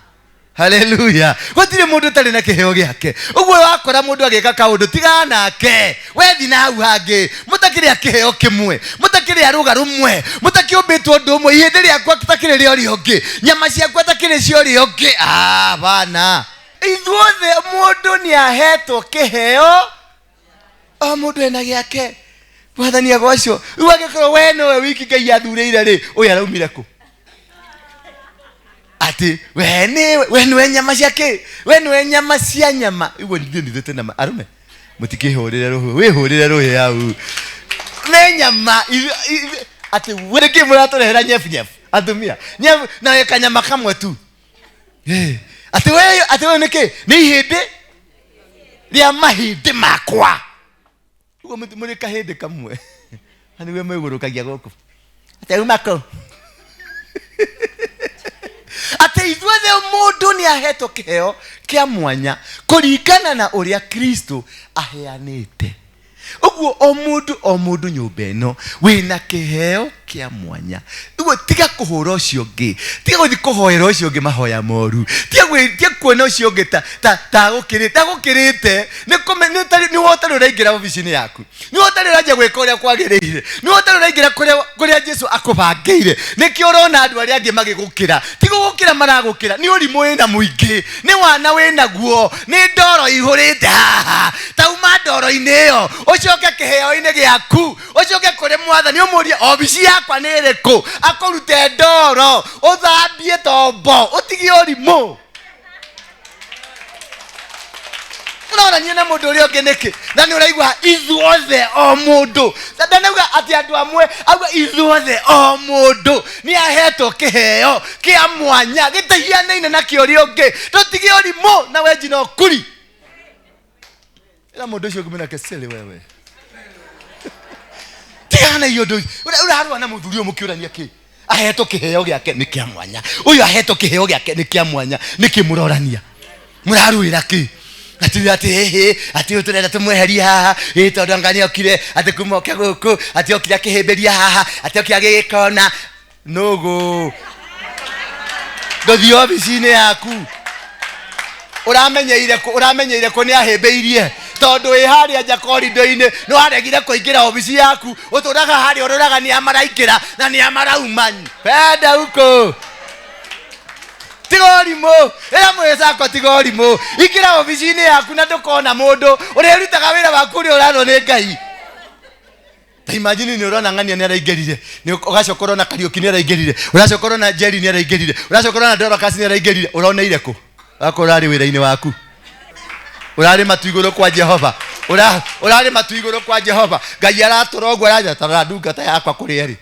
Haleluya. Gũtirĩ mũndũ ũtarĩ na kĩheo gĩake. Ũguo wakora mũndũ agĩka kaũndũ, tigana nake, wethi na hau hangĩ. Mũtakĩrĩ a kĩheo kĩmwe, mũtakĩrĩ a rũga rũmwe, mũtakĩũmbĩtwo ũndũ ũmwe. Ihĩndĩ rĩakwa takĩrĩ rĩa ũrĩa ũngĩ, nyama ciakwa takĩrĩ cia ũrĩa ũngĩ. Ah, bana. Ithuothe mũndũ nĩ ahetwo kĩheo, o mũndũ ena gĩake. Mwathani agocwo. Rĩu angĩkorwo we nowe wiki Ngai athurĩire rĩ, ũyũ araumire kũ? Atĩ we nĩ we nĩwe nyama cia kĩ, we nĩwe nyama cia nyama. Ũguo nithuĩ nithuĩ twĩna ma arũme mũtikĩhũrĩre rũhĩ, wĩhũrĩre rũhĩ hau nĩ nyama atĩ we nĩkĩ mũratũrehera nyebunyebu atumia nyebu na we kanyama kamwe tu. Atĩ we, atĩ we nĩkĩ nĩ ihĩndĩ rĩa mahĩndĩ makwa. Ũguo mũrĩ kahĩndĩ kamwe na nĩguo mwĩgũrũkagia gũkũ atĩ auma kũ atĩ ithuothe mũndũ nĩ ahetwo kĩheo kĩa mwanya kũringana na ũrĩa Kristo aheanĩte. Ũguo o mũndũ o mũndũ nyũmba ĩno wĩna kĩheo kĩa mwanya. Ũguo tiga kũhũra ũcio ũngĩ, tiga gũthiĩ kũhoera ũcio ũngĩ mahoya moru, tiga tiga kuona ũcio ũngĩ ta ta ta agũkĩrĩte, agũkĩrĩte nĩ kũme nĩ ũtarĩ nĩ ũtarĩ ũraingĩra obici-inĩ yaku, nĩ ũtarĩ ũranjia gwĩka ũrĩa kwagĩrĩire, nĩ ũtarĩ ũraingĩra kũrĩa kũrĩa Jesu akũbangĩire. Nĩkĩo ũrona andũ arĩa angĩ magĩgũkĩra, ti gũgũkĩra maragũkĩra, nĩ ũrimũ wĩna mũingĩ, nĩ wana wĩnaguo, nĩ ndoro ihũrĩte haha. Tauma ndoro-inĩ ĩyo ũcoke kĩheo-inĩ gĩaku, ũcoke kũrĩ mwathani ũmũrie obici yakwa nĩ ĩrĩkũ, akũrute ndoro, ũthambie tombo, ũtige ũrimũ. Ũronania na mũndũ ũrĩa ũngĩ nĩkĩ? Na nĩ ũraigua ithuothe o mũndũ. Na ndanauga atĩ andũ amwe, auga ithuothe o mũndũ nĩ ahetwo kĩheo kĩa mwanya gĩtahianaine na kĩa ũrĩa ũngĩ. Tũtige ũrimũ na wenji na ũkuri. Ĩra mũndũ ũcio ũngĩ nake sili wewe. Tigana na ũndũ ũcio. Ũrarũa na mũthuri ũyũ mũkĩũrania kĩ? Ahetwo kĩheo gĩake nĩ kĩa mwanya. Ũyũ ahetwo kĩheo gĩake nĩ kĩa mwanya. Nĩkĩ mũrorania? Mũrarũĩra kĩ? Atĩ atĩ hĩhĩ, atĩ ũyũ tũrenda tũmweherie haha, ĩ tondũ anga nĩ okire, atĩ kuma oke gũkũ, atĩ okire akĩhĩmbĩria haha, atĩ okire agĩgĩkona. Nũgũ. Ndũthiĩ obici-inĩ yaku. Ũramenyeire kũ, ũramenyeire kũ nĩ ahĩmbĩirie? Tondũ wĩ harĩa nja korido-inĩ, nĩ waregire kũingĩra obici yaku, ũtũraga harĩa ũroraga nĩ a maraingĩra na nĩ a marauma. Penda huko. Tiga ũrimũ, ĩra mwĩcako tiga ũrimũ. Ingĩra obici-inĩ yaku na ndũkona mũndũ, ũrĩrutaga wĩra waku ũrĩa ũrarwo nĩ Ngai. Ta imagine nĩ ũrona ng'ania nĩ araingĩrire, nĩ ũgacoka ũrona Kariũki nĩ araingĩrire, ũracoka ũrona Jerry nĩ araingĩrire, ũracoka ũrona Dorcas nĩ araingĩrire, ũroneire kũ? Ũgakorwo ũrarĩ wĩra-inĩ waku, ũrarĩ matu igũrũ kwa Jehova, ũrarĩ matu igũrũ kwa Jehova. Ngai aratũra ũguo aranjĩra, ta rora ndungata yakwa kũrĩa ĩrĩ.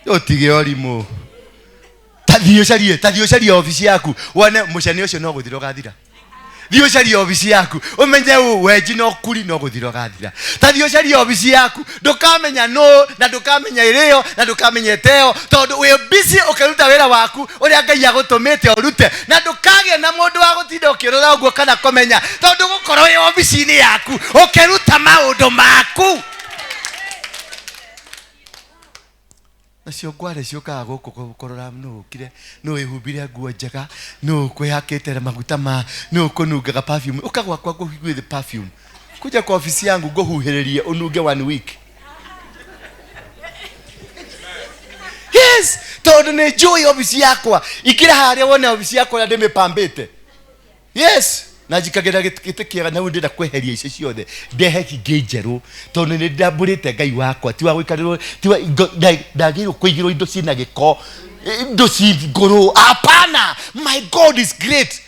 Ũtige ũrimũ. Ta thiĩ ũcarie, ta thiĩ ũcarie obici yaku, wone mũcene ũcio no gũthira ũgathira. Thiĩ ũcarie obici yaku ũmenye ũ wenji na ũkuri no gũthira ũgathira. Ta thiĩ ũcarie obici yaku, ndũkamenya nũ na ndũkamenya ĩrĩo na ndũkamenya ĩteo, tondũ wĩ busy ũkĩruta wĩra waku ũrĩa Ngai agũtũmĩte ũrute, na ndũkagĩa na mũndũ wa gũtinda ũkĩrora ũguo kana kũmenya, tondũ ũgũkorwo wĩ obici-inĩ yaku ũkĩruta maũndũ maku. Nacio ngware ciũkaga gũkũ kũrora nũ ũkire, nũ wĩhumbire nguo njega, nũ ũkwĩhakĩte maguta ma, nũ ũkũnungaga perfume. Ũka gwakwa ngũhuhĩrie perfume. Kuja kwa ofisi yangu ngũhuhĩrĩrie ũnunge one week. Yes, tondũ nĩ njũĩ obici yakwa. Ingĩra harĩa wone obici yakwa ũrĩa ndĩmĩpambĩte. Yes, na njikagĩra gĩtĩ kĩega na rĩu ndĩrenda kweheria icio ciothe ndehe ingĩ njerũ tondũ nĩ ndambũrĩte Ngai wakwa ti wa gũikarĩrwo ti wa ndagĩrĩirwo kũigĩrwo indo ciĩna gĩko, indo ci ngũrũ. Hapana, my God is great.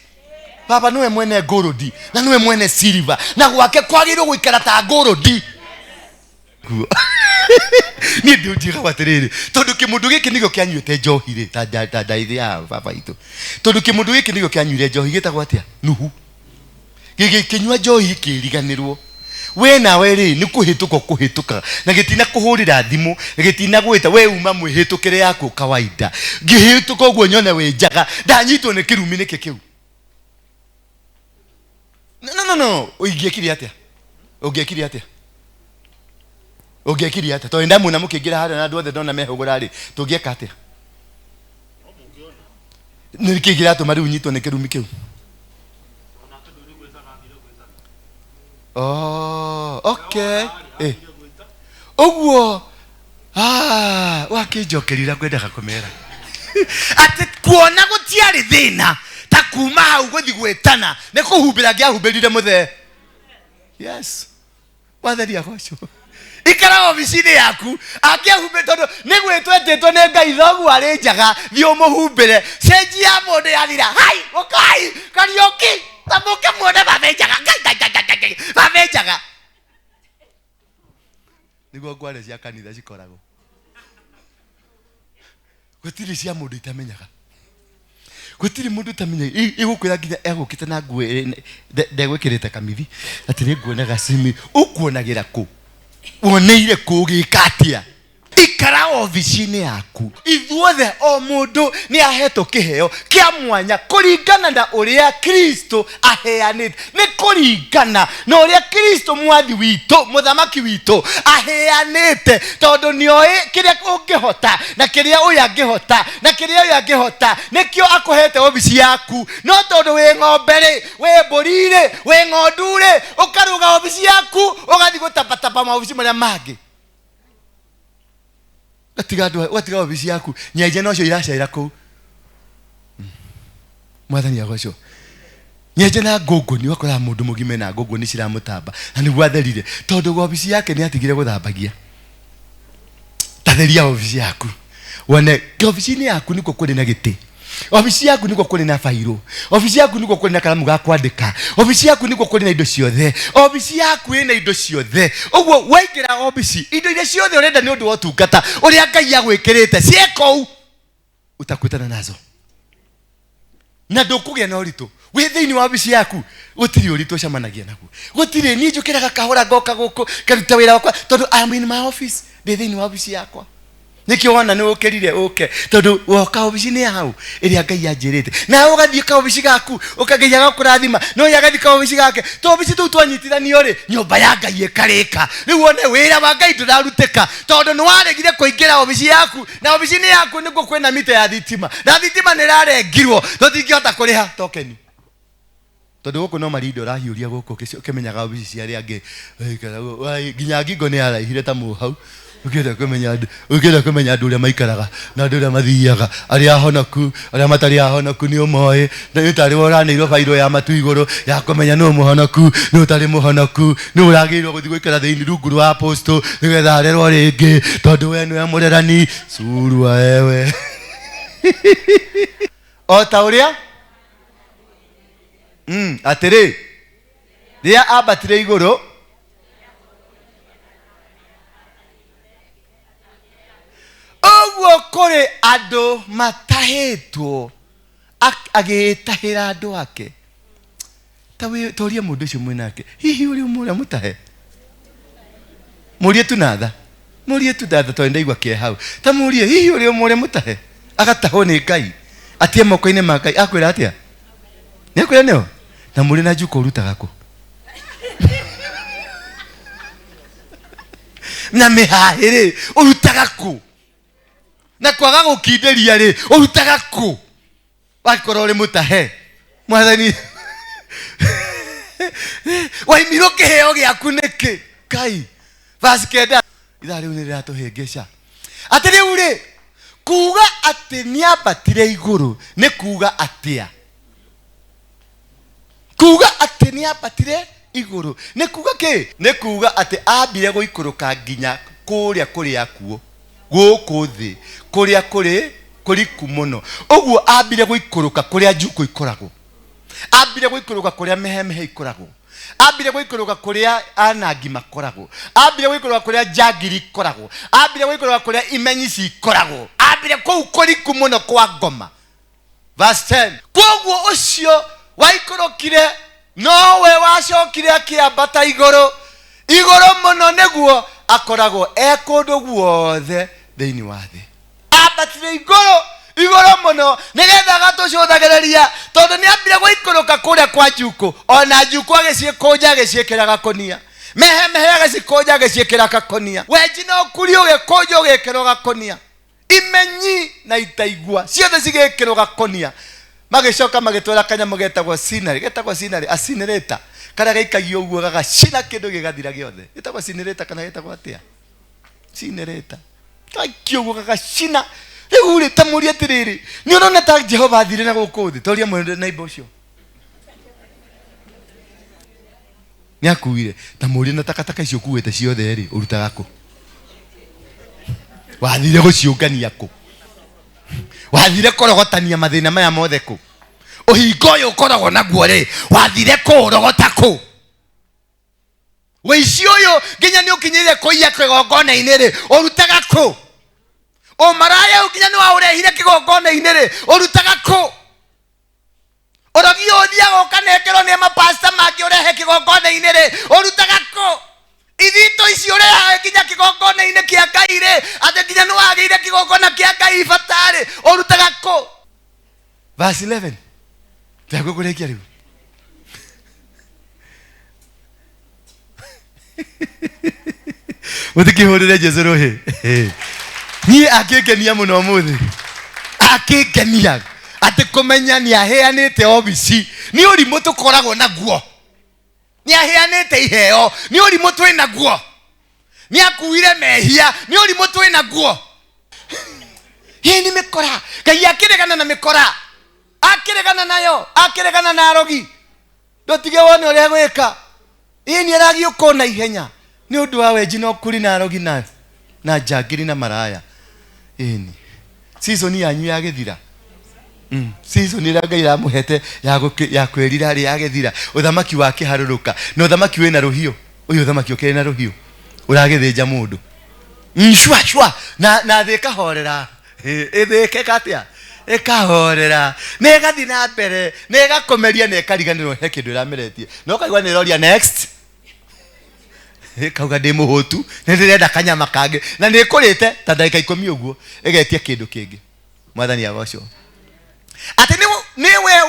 Baba nĩwe mwene ngũrũndi na nĩwe mwene silver na gwake kwagĩrĩirwo gũikara ta ngũrũndi. Kuo. Niĩ ndĩnjigaga atĩrĩrĩ, tondũ kĩmũndũ gĩkĩ nĩkĩo kĩanyuĩte njohi rĩ, ta ndaithi ya baba itũ, tondũ kĩmũndũ gĩkĩ nĩkĩo kĩanyuire njohi gĩtagwo atĩa? Nuhu. Gĩgĩkĩnyua njohi gĩkĩriganĩrwo. We nawe rĩ, nĩ kũhĩtũka ũkũhĩtũka na gĩtina kũhũrĩra thimũ, gĩtina gwĩta, we uma mwĩhĩtũkĩre yaku kawaida. Ngĩhĩtũka ũguo nyone wĩ njaga, ndanyitwo nĩ kĩrumi nĩkĩ kĩu? No, no, no, no. Ũingĩekire atĩa? Ũngĩekire atĩa? Ũngĩekire atĩa? Tondũ ndamuona mũkĩingĩra harĩa na andũ othe ndona mehũgũra rĩ, tũngĩeka atĩa? Nĩ kĩĩ kĩratũma rĩu nyitwo nĩ kĩrumi kĩu? Oh, okay. Ũguo wakĩnjokeria ũrĩa ngwendaga kũmera atĩ kuona gũtiarĩ thĩna ta kuma hau gũthi gwĩtana nĩ kũhumbĩra ngĩahumbĩrire mũthee. Yes, wathani agocwo. Ikara obici-inĩ yaku. Angĩahumbe tondũ nĩ gwĩtwo etĩtwo nĩ Ngai thoguo arĩ njaga, thiĩ ũmũhumbĩre. Cenji ya mũndũ yathira, hai, ũkai, Kariũki, ta mũke muone babe njaga, ngai, ngai, ngai, ngai, ngai, babe njaga. Nĩguo ngware cia kanitha cikoragwo. Gũtirĩ cia mũndũ itamenyaga. Gũtirĩ mũndũ ũtamenyaga. Ĩgũkwĩra nginya egũkĩte na nguo ndegwĩkĩrĩte kamithi, atĩ nĩ nguonaga cimi. Ũkuonagĩra kũ? Woneire kũ ũgĩka atĩa? Ikara obici-inĩ yaku. Ithuothe o mũndũ nĩ ahetwo kĩheo kĩa mwanya kũringana na ũrĩa Kristo aheanĩte. Nĩ kũringana na ũrĩa Kristo mwathi witũ, mũthamaki witũ aheanĩte, tondũ nĩoĩ kĩrĩa ũngĩhota na kĩrĩa ũyũ angĩhota na kĩrĩa ũyũ angĩhota. Nĩkĩo akũhete obici yaku. No tondũ wĩ ng'ombe-rĩ, wĩ mbũri-rĩ, wĩ ng'ondu-rĩ, ũkarũga obici yaku ũgathiĩ gũtambatamba maobici marĩa mangĩ. Ũgatiga andũ, ũgatiga obici yaku, nyenje nocio iracaĩra kũu. Mwathani agocwo. Nyenje na ngũngũni, ũgakoraga mũndũ mũgima ena ngũngũni ciramũtamba, na nĩguo atherire, tondũ obici yake nĩ atigire gũthambagia. Tatheria obici yaku, wone obici-inĩ yaku nĩkuo kũrĩ na gĩtĩ. Obici yaku nĩkuo kũrĩ na bairũ. Obici yaku nĩkuo kũrĩ na karamu ga kwandĩka. Obici yaku nĩkuo kũrĩ na indo ciothe. Obici yaku ĩna indo ciothe. Ũguo waingĩra obici, indo iria ciothe ũrenda nĩ ũndũ wa ũtungata ũrĩa Ngai agwĩkĩrĩte ciĩ kũu, utakutana nazo. Na ndũkũgĩa na ũritũ. Wĩ thĩinĩ wa obici yaku, gũtirĩ ũritũ ũcemanagia naguo. Gũtirĩ, niĩ njũkĩraga kahora ngoka gũkũ, ngaruta wĩra wakwa, tondũ I am in my office, ndĩ thĩinĩ wa obici yakwa. Nĩkĩo wona nĩ ũkĩrire ũke, tondũ woka obici-inĩ ya hau ĩrĩa Ngai anjĩrĩte. Nawe ũgathiĩ kaobici gaku, ũka Ngai agakũrathima, na ũyũ agathiĩ kaobici gake. Tũobici tũu twanyitithanio rĩ, nyũmba ya Ngai ĩkarĩka. Rĩu wone wĩra wa Ngai ndũrarutĩka, tondũ nĩ waregire kũingĩra obici yaku, na obici-inĩ yaku nĩkuo kwĩna mita ya thitima, na thitima nĩ ĩrarengirwo, tũtingĩhota kũrĩha tokeni. Tondũ gũkũ no marinda ũrahiũria gũkũ ũkĩmenyaga obici cia arĩa angĩ. Ũgaikara ũguo, nginya ngingo nĩ yaraihire ta mũhau. Ũkĩenda kũmenya andũ, ũkĩenda kũmenya andũ ũrĩa maikaraga na andũ ũrĩa mathiaga, arĩa ahonoku, arĩa matarĩ ahonoku nĩ ũmoĩ. Na nĩ tarĩ we ũraneirwo bairũ ya matu igũrũ ya kũmenya nũ mũhonoku, nũ ũtarĩ mũhonoku, nũ ũragĩrĩirwo gũthiĩ gũikara thĩinĩ rungu rwa apostle nĩgetha arerwo rĩngĩ, tondũ we nĩwe mũrerani. Curua wewe. O ta ũrĩa atĩrĩ, rĩrĩa ambatire igũrũ, ũguo kũrĩ andũ matahĩtwo, agĩĩtahĩra andũ ake. Ta ũrie mũndũ ũcio mwĩ nake, hihi ũrĩ ũmwe ũrĩa mũtahe? Mũrie tu na tha, mũrie tu na tha, tondũ ndaigua kĩeha hau. Ta mũrie, hihi ũrĩ ũmwe ũrĩa mũtahe? Agatahwo nĩ Ngai, atige moko-inĩ ma Ngai, akwĩra atĩa? Nĩ akwĩra nĩo? Na mũrĩ na njuko ũrutaga kũ? Na mĩhahĩ rĩ, ũrutaga kũ? Na kwaga gũkindĩria rĩ, ũrutaga kũ? Wakorwo ũrĩ mũtahe, Mwathani, waimirwo kĩheo gĩaku nĩkĩ? Ngai, verse 9, ithaa rĩu nĩ rĩratũhĩngĩca. Atĩ rĩu rĩ, kuga atĩ nĩambatire igũrũ nĩ kuga atĩa? Kuga atĩ nĩambatire igũrũ nĩ kuga kĩ? Nĩ kuga atĩ ambire gũikũrũka nginya kũrĩa kũrĩ akuũ, gũkũ thĩ, kũrĩa kũrĩ kũriku mũno. Ũguo ambire gũikũrũka kũrĩa njukũ ikoragwo, ambire gũikũrũka kũrĩa mĩhemehe ikoragwo, ambire gũikũrũka kũrĩa anangi makoragwo, ambire gũikũrũka kũrĩa njangiri ikoragwo, ambire gũikũrũka kũrĩa imenyi cikoragwo, ambire kũu kũriku mũno kwa ngoma. Verse 10. Kwoguo ũcio waikũrũkire nowe wacokire akĩambata igũrũ, igũrũ mũno, nĩguo akoragwo e kũndũ guothe thĩinĩ wa thĩ. Ambatire igũrũ, igũrũ mũno, nĩgetha agatũcũthagĩrĩria, tondũ nĩ ambire gũikũrũka kũrĩa kwa njukũ, ona njukũ agĩciĩkũnja agĩciĩkĩra gakũnia, mehemehe agĩcikũnja agĩciĩkĩra gakũnia, wenji na ũkuri ũgĩkũnja ũgĩkĩrwo gakũnia, imenyi na itaigua ciothe cigĩkĩrwo gakũnia. Magĩcoka magĩtwara kanyamũ getagwo sinarĩ, getagwo sinarĩ, acinĩrĩta, karĩa gaikagio ũguo gagacina kĩndũ gĩgathira gĩothe. Getagwo cinĩrĩta kana getagwo atĩa? Cinĩrĩta. Gaikio ũguo gagacina. Rĩu rĩ, ta mũrie atĩrĩrĩ, nĩ ũrona ta Jehova athire na gũkũ thĩ? Toria mwene naiba ũcio. Nĩ akuire. Ta mũrie na takataka icio ũkuĩte ciothe rĩ, ũrutaga kũ? Wathire gũciũngania kũ? Wathire kũrogotania mathĩna maya mothe kũ? Ũhinga ũyũ ũkoragwo naguo rĩ, wathire kũũrogota kũ? Wĩici ũyũ nginya nĩ ũkinyĩire kũiya kĩgongona-inĩ rĩ, ũrutaga kũ? Ũmaraya ũyũ nginya nĩ waũrehire kĩgongona-inĩ rĩ, ũrutaga kũ? Ũrogi ũyũ ũthiaga ũkanengerwo nĩ mapasta mangĩ ũrehe kĩgongona-inĩ rĩ, ũrutaga kũ? Ithitũ ici ũrehaga nginya kĩgongona-inĩ kĩa Ngai rĩ, atĩ nginya nĩ wagĩire kĩgongona kĩa Ngai bata rĩ, ũrutaga kũ? Verse 11 ndagwo kũrĩkia rĩu. Mũtikĩhũrĩre Jesu rũhĩ. Niĩ akĩngenia mũno ũmũthĩ, akĩngenia atĩ kũmenya nĩ aheanĩte obici nĩ ũrimũ tũkoragwo naguo, nĩ aheanĩte iheo nĩ ũrimũ twĩ naguo, nĩ akuire mehia nĩ ũrimũ twĩ naguo. Ĩ nĩ mĩkora. Ngai akĩregana na mĩkora, akĩregana nayo, akĩregana na arogi. Ndũtige wone ũrĩa gwĩka. Ĩ nĩ aragĩũka o na ihenya nĩ ũndũ wa wenji na ũkuri na arogi na njangiri na maraya. Ĩni season yanyu yagĩthira. Season ĩrĩa Ngai aramũhete ya kwĩrira rĩ yagĩthira. Ũthamaki wakĩharũrũka na ũthamaki wĩna rũhiũ. Ũyũ ũthamaki ũkĩrĩ na rũhiũ ũragĩthĩnja mũndũ. Shua shua na thĩ ĩkahorera. Ĩthĩ ĩka atĩa? Ĩkahorera na ĩgathiĩ na mbere na ĩgakũmeria na ĩkariganĩrwo he kĩndũ ĩrameretie, na ũkaigua nĩ ĩroria next, ĩkauga ndĩ mũhũtu, nĩ ndĩrenda kanyama kangĩ, na nĩ ĩkũrĩte ta ndagĩka 10 ũguo ĩgetia kĩndũ kĩngĩ. Mwathani agocwo atĩ nĩwe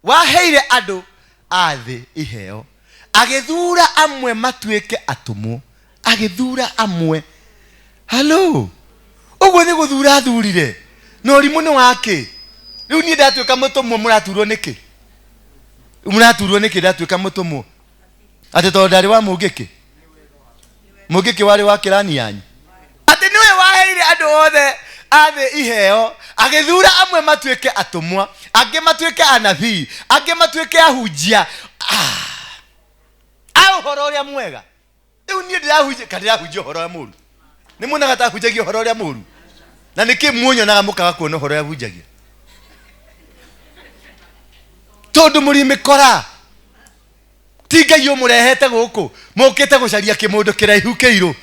waheire andũ a thĩ iheo, agĩthura amwe matuĩke atũmwo, agĩthura amwe. Halo, ũguo nĩ gũthura athurire, na ũrimũ nĩ wake. Rĩu niĩ ndatuĩka mũtũmwo, mũraturwo nĩkĩ? Mũraturwo nĩkĩ ndatuĩka mũtũmwo? Atĩ tondũ ndarĩ wa mũngĩkĩ? Mũngĩkĩ warĩ wa kĩrani yanyu? Atĩ nĩwe waheire andũ othe a thĩ iheo, agĩthura amwe matuĩke atũmwa, angĩ matuĩke anabii, angĩ matuĩke ahunjia a ũhoro ũrĩa mwega. Rĩu niĩ ndĩrahunjia, kana ndĩrahunjia ũhoro ũrĩa mũru? Nĩ muonaga ta hunjagia ũhoro ũrĩa mũru? Na nĩkĩ muonyonaga mũkaga kuona ũhoro ũrĩa hunjagia? Tondũ mũrĩ mĩkora. Ti Ngai ũmũrehete gũkũ, mũkĩte gũcaria kĩmũndũ kĩraihu kĩirũ.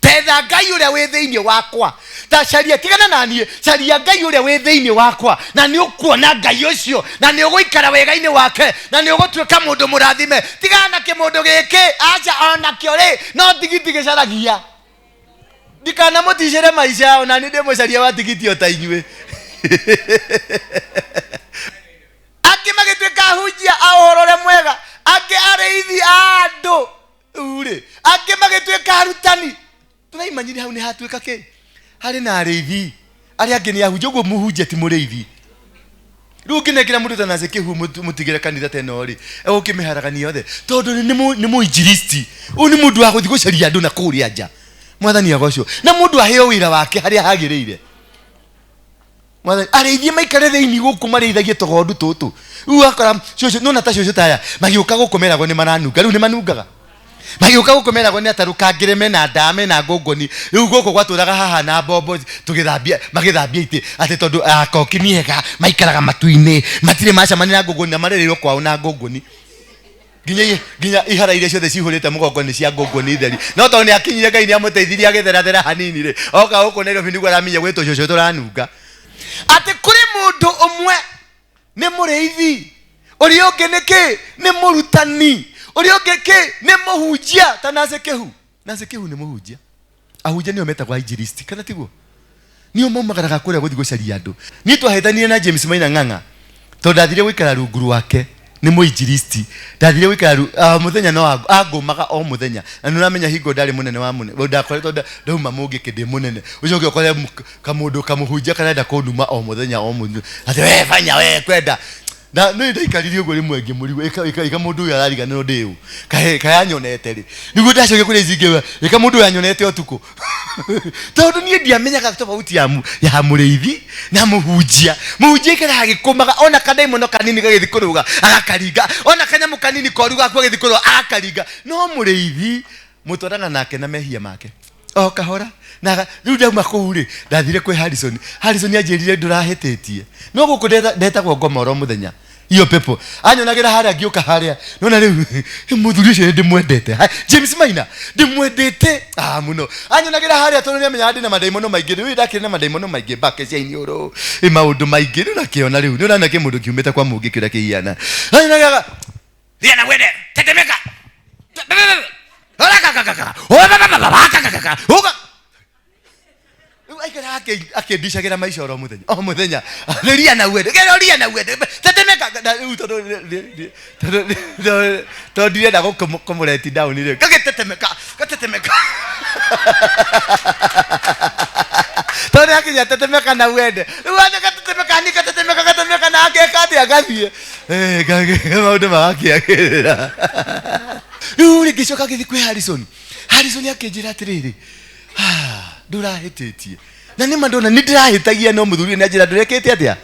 Tetha Ngai ũrĩa wĩ thĩinĩ wakwa, ta caria, tigana na niĩ, caria Ngai ũrĩa wĩ thĩinĩ wakwa, na nĩ ũkuona Ngai ũcio, na nĩ ũgũikara wega-inĩ wake, na nĩ ũgũtuĩka mũndũ mũrathime. Tigana na kĩmũndũ gĩkĩ, aca onakĩo rĩ, no tigiti gĩcaragia. Ndikanamũticĩre maica, ona niĩ ndĩ mũcaria wa tigiti o ta inyuĩ. Angĩ magĩtuĩka ahunjia a ũhoro ũrĩa mwega, angĩ arĩithi a andũ. Rĩu rĩ, angĩ magĩtuĩka arutani. Tũraimanyire hau nĩ hatuĩka kĩ? Harĩ na arĩithi, arĩa angĩ nĩ ahunjia. Ũguo mũhunjia ti mũrĩithi. Rĩu ũngĩnengera mũndũ ta Nancy Kĩhu mũtigĩre kanitha ta ĩno rĩ, egũkĩmĩharagania yothe, tondũ nĩ mũinjilisti. Ũyũ nĩ mũndũ wa gũthiĩ gũcaria andũ na kũrĩa nja. Mwathani agocwo. Na mũndũ aheo wĩra wake harĩa hagĩrĩire. Mwathani, arĩithie maikare thĩinĩ gũkũ marĩithagie tũgondu tũtũ. Rĩu wakora cũcũ, nona ta cũcũ taya magĩũka gũkũ meragwo nĩ maranunga. Rĩu nĩ manungaga. Magĩũka gũkũ meragwo nĩ atarũkangĩre mena ndaa mena ngũngũni. Rĩu gũkũ gwatũraga haha na mbombo tũgĩthambia, magĩthambia itĩ atĩ tondũ akoki nĩ ega maikaraga matu-inĩ, matirĩ macemania na ngũngũni na marereirwo kwao na ngũngũni. Nginya ihara iria ciothe cihũrĩte mũgongo nĩ cia ngũngũni theri. No tondũ nĩ akinyire Ngai nĩ amũteithirie agĩtherathera hanini rĩ, oka gũkũ Nairobi nĩguo aramenya gwĩ tũcũcũ tũranunga. Atĩ kũrĩ mũndũ ũmwe nĩ mũrĩithi, ũrĩa ũngĩ nĩ kĩ? Nĩ mũrutani, ũrĩa ũngĩ kĩ? Nĩ mũhunjia. Ta Nancy Kĩhu. Nancy Kĩhu nĩ mũhunjia. Ahunjia nĩo metagwo ainjilisti, kana tiguo? Nĩo maumagaraga kũrĩa gũthiĩ gũcaria andũ. Niĩ twahĩtanire na James Maina Ng'ang'a tondũ ndathire gũikara rungu rwake, nĩ mũinjilisti. Ndathire gũikara mũthenya no angũmaga o mũthenya. Na nĩ ũramenya hingo ndarĩ mũnene wa mũnene, ndakoretwo ndauma mũngĩkĩ ndĩ mũnene. Ũcoke ũkore kamũndũ kamũhunjia karenda kũnuma o mũthenya o mũthenya. Atĩ we fanya we kwenda. Na nĩ ndaikarire ũguo rĩmwe ngĩmũrigwo, ĩka mũndũ ũyũ arariganĩrwo ndĩ ũ, kaĩ anyonete rĩ. Nĩguo ndacokire kũrĩ ici ngĩuga, ĩka mũndũ ũyũ anyonete ũtukũ. Tondũ niĩ ndiamenyaga tofauti ya mũrĩithi na mũhunjia. Mũhunjia aikaraga agĩkũmaga, ona kadaimono kanini gagĩthiĩ kũrũga agakaringa, ona kanyamũ kanini koru gaku gagĩthiĩ kũrũga agakaringa. No mũrĩithi Mũtwarana nake na mehia make o kahora. Na rĩu ndauma kũu rĩ, ndathire kwĩ Harrison. Harrison anjĩrire ndũrahĩtĩtie, no gũkũ ndetagwo ngoma oro mũthenya. Iyo pepo anyonagĩra harĩa ngĩũka harĩa nona rĩu mũthuri ũcio nĩ ndĩmwendete. James Maina ndĩmwendete mũno. Anyonagĩra harĩa tondũ nĩamenyaga ndĩna mandaimono maingĩ. Rĩu ndakĩrĩ na mandaimono maingĩ, mbake cia iniũrũ, maũndũ maingĩ. Rĩu nakĩona rĩu nĩ ũrona kĩmũndũ kiumĩte kwa mũngĩ kĩrĩa kĩhiana. Anyonagĩra Ria na wende, tetemeka. Uga. Rĩu aikaraga akĩndicagĩra maica oro mũthenya o mũthenya. Ria na wende, ria na wende, tetemeka. Na rĩu tondũ ndirenda kũmũreti down rĩ, gagĩtetemeka, gatetemeka. Tondũ akinya tetemeka na wende, rĩu anja gatetemeka, ni gatetemeka, gatetemeka na akeka atĩa gathiĩ. Maũndũ magakĩagĩrĩra. Rĩu rĩ, ngĩcoka ngĩthiĩ kwĩ Harrison. Harrison akĩnjĩra atĩrĩrĩ, "Ah, ndũrahĩtĩtie." Na nĩma ndona nĩ ndĩrahĩtagia, no mũthuri nĩ anjĩra ndũrekĩte atĩa,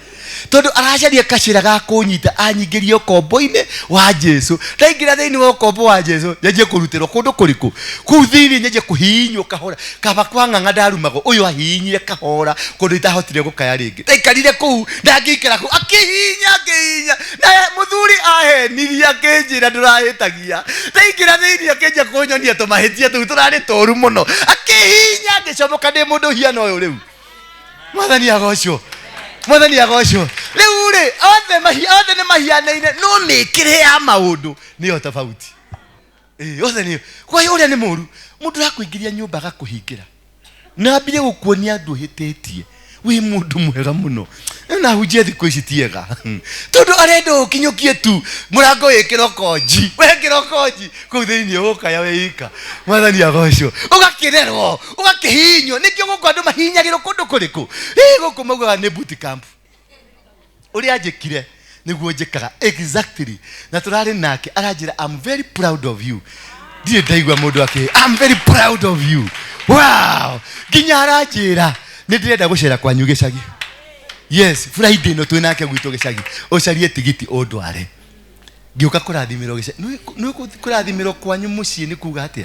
tondũ aracaria kacĩra ga kũnyita anyingĩrie ũkombo-inĩ wa Jesu. Ndaingĩra thĩinĩ wa ũkombo wa Jesu, nyanjie kũrutĩrwo kũndũ kũrĩkũ kũu thĩinĩ, nyanjie kũhihinywo kahora. Kaba kwa ng'ang'a ndarumagwo, ũyũ ahihinyire kahora kũndũ itahotire gũkaya rĩngĩ. Ndaikarire kũu, ndangĩikara kũu, akĩhihinya, akĩhihinya. Na mũthuri ahenirie akĩnjĩra ndũrahĩtagia. Ndaingĩra thĩinĩ akĩnjia kũnyonia tũmahĩtia tũu tũrarĩ tũru mũno, akĩhihinya, ngĩcomoka ndĩ mũndũ hiana ũyũ rĩu. Mwathani agocwo, Mwathani agocwo. Rĩu rĩ, othe nĩ mahianaine, no mĩkĩre ya maũndũ nĩyo tofauti. Othe nĩ kwa ũrĩa nĩ mũru. Mũndũ arakũingĩria nyũmba agakũhingĩra na ambire gũkuonia andũ ũhĩtĩtie wĩ mũndũ mwega mũno. Na hunjia thikũ ici tiega, tondũ arenda ũkinyũkie tu mũrango wĩkĩrwo konji, wekĩrwo konji kũu thĩinĩ ũgũkaya wĩ ika. Mwathani agocwo. Ũgakĩrerwo, ũgakĩhihinywo. Nĩkĩo gũkũ andũ mahihinyagĩrwo kũndũ kũrĩkũ? Ĩ, gũkũ maugaga nĩ boot camp. Ũrĩa anjĩkire nĩguo njĩkaga exactly. Na tũrarĩ nake aranjĩra, "I'm very proud of you." Ndirĩ ndaigua mũndũ akĩ, "I'm very proud of you." Wow! Nginya aranjĩra nĩ ndĩrenda gũcera kwanyu gĩcagi. Yes, Friday ĩno twĩ nake gwitũ gĩcagi, ũcarie tigiti ũndware ngĩũka kũrathimĩrwo gĩcagi. Nĩ kũrathimĩrwo kwanyu mũciĩ nĩ kuga atĩa?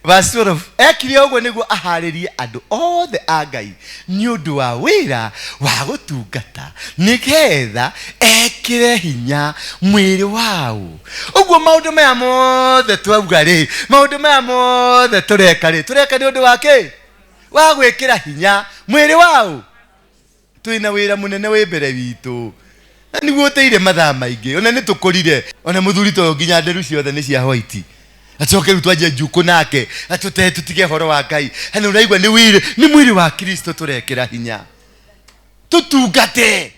Verse 12, ekire ũguo nĩguo aharĩrie andũ othe a Ngai nĩ ũndũ wa wĩra wa gũtungata, nĩgetha ekĩre hinya mwĩrĩ wao. Ũguo maũndũ maya mothe twauga rĩ, maũndũ maya mothe tũreka rĩ, tũreka nĩ ũndũ wa kĩ? Wa gwĩkĩra hinya mwĩrĩ wao. Twĩna wĩra mũnene wĩ mbere witũ, na nĩguo ũteire mathaa maingĩ. Ona nĩ tũkũrire, ona mũthuri toyũ nginya nderu ciothe nĩ cia white. Acoke rĩu twanjie njukũ nake atũte tũtige horo wa Ngai. Na ũraigua nĩ wĩrĩ, nĩ mwĩrĩ wa Kristo tũrekĩra hinya, tũtungate.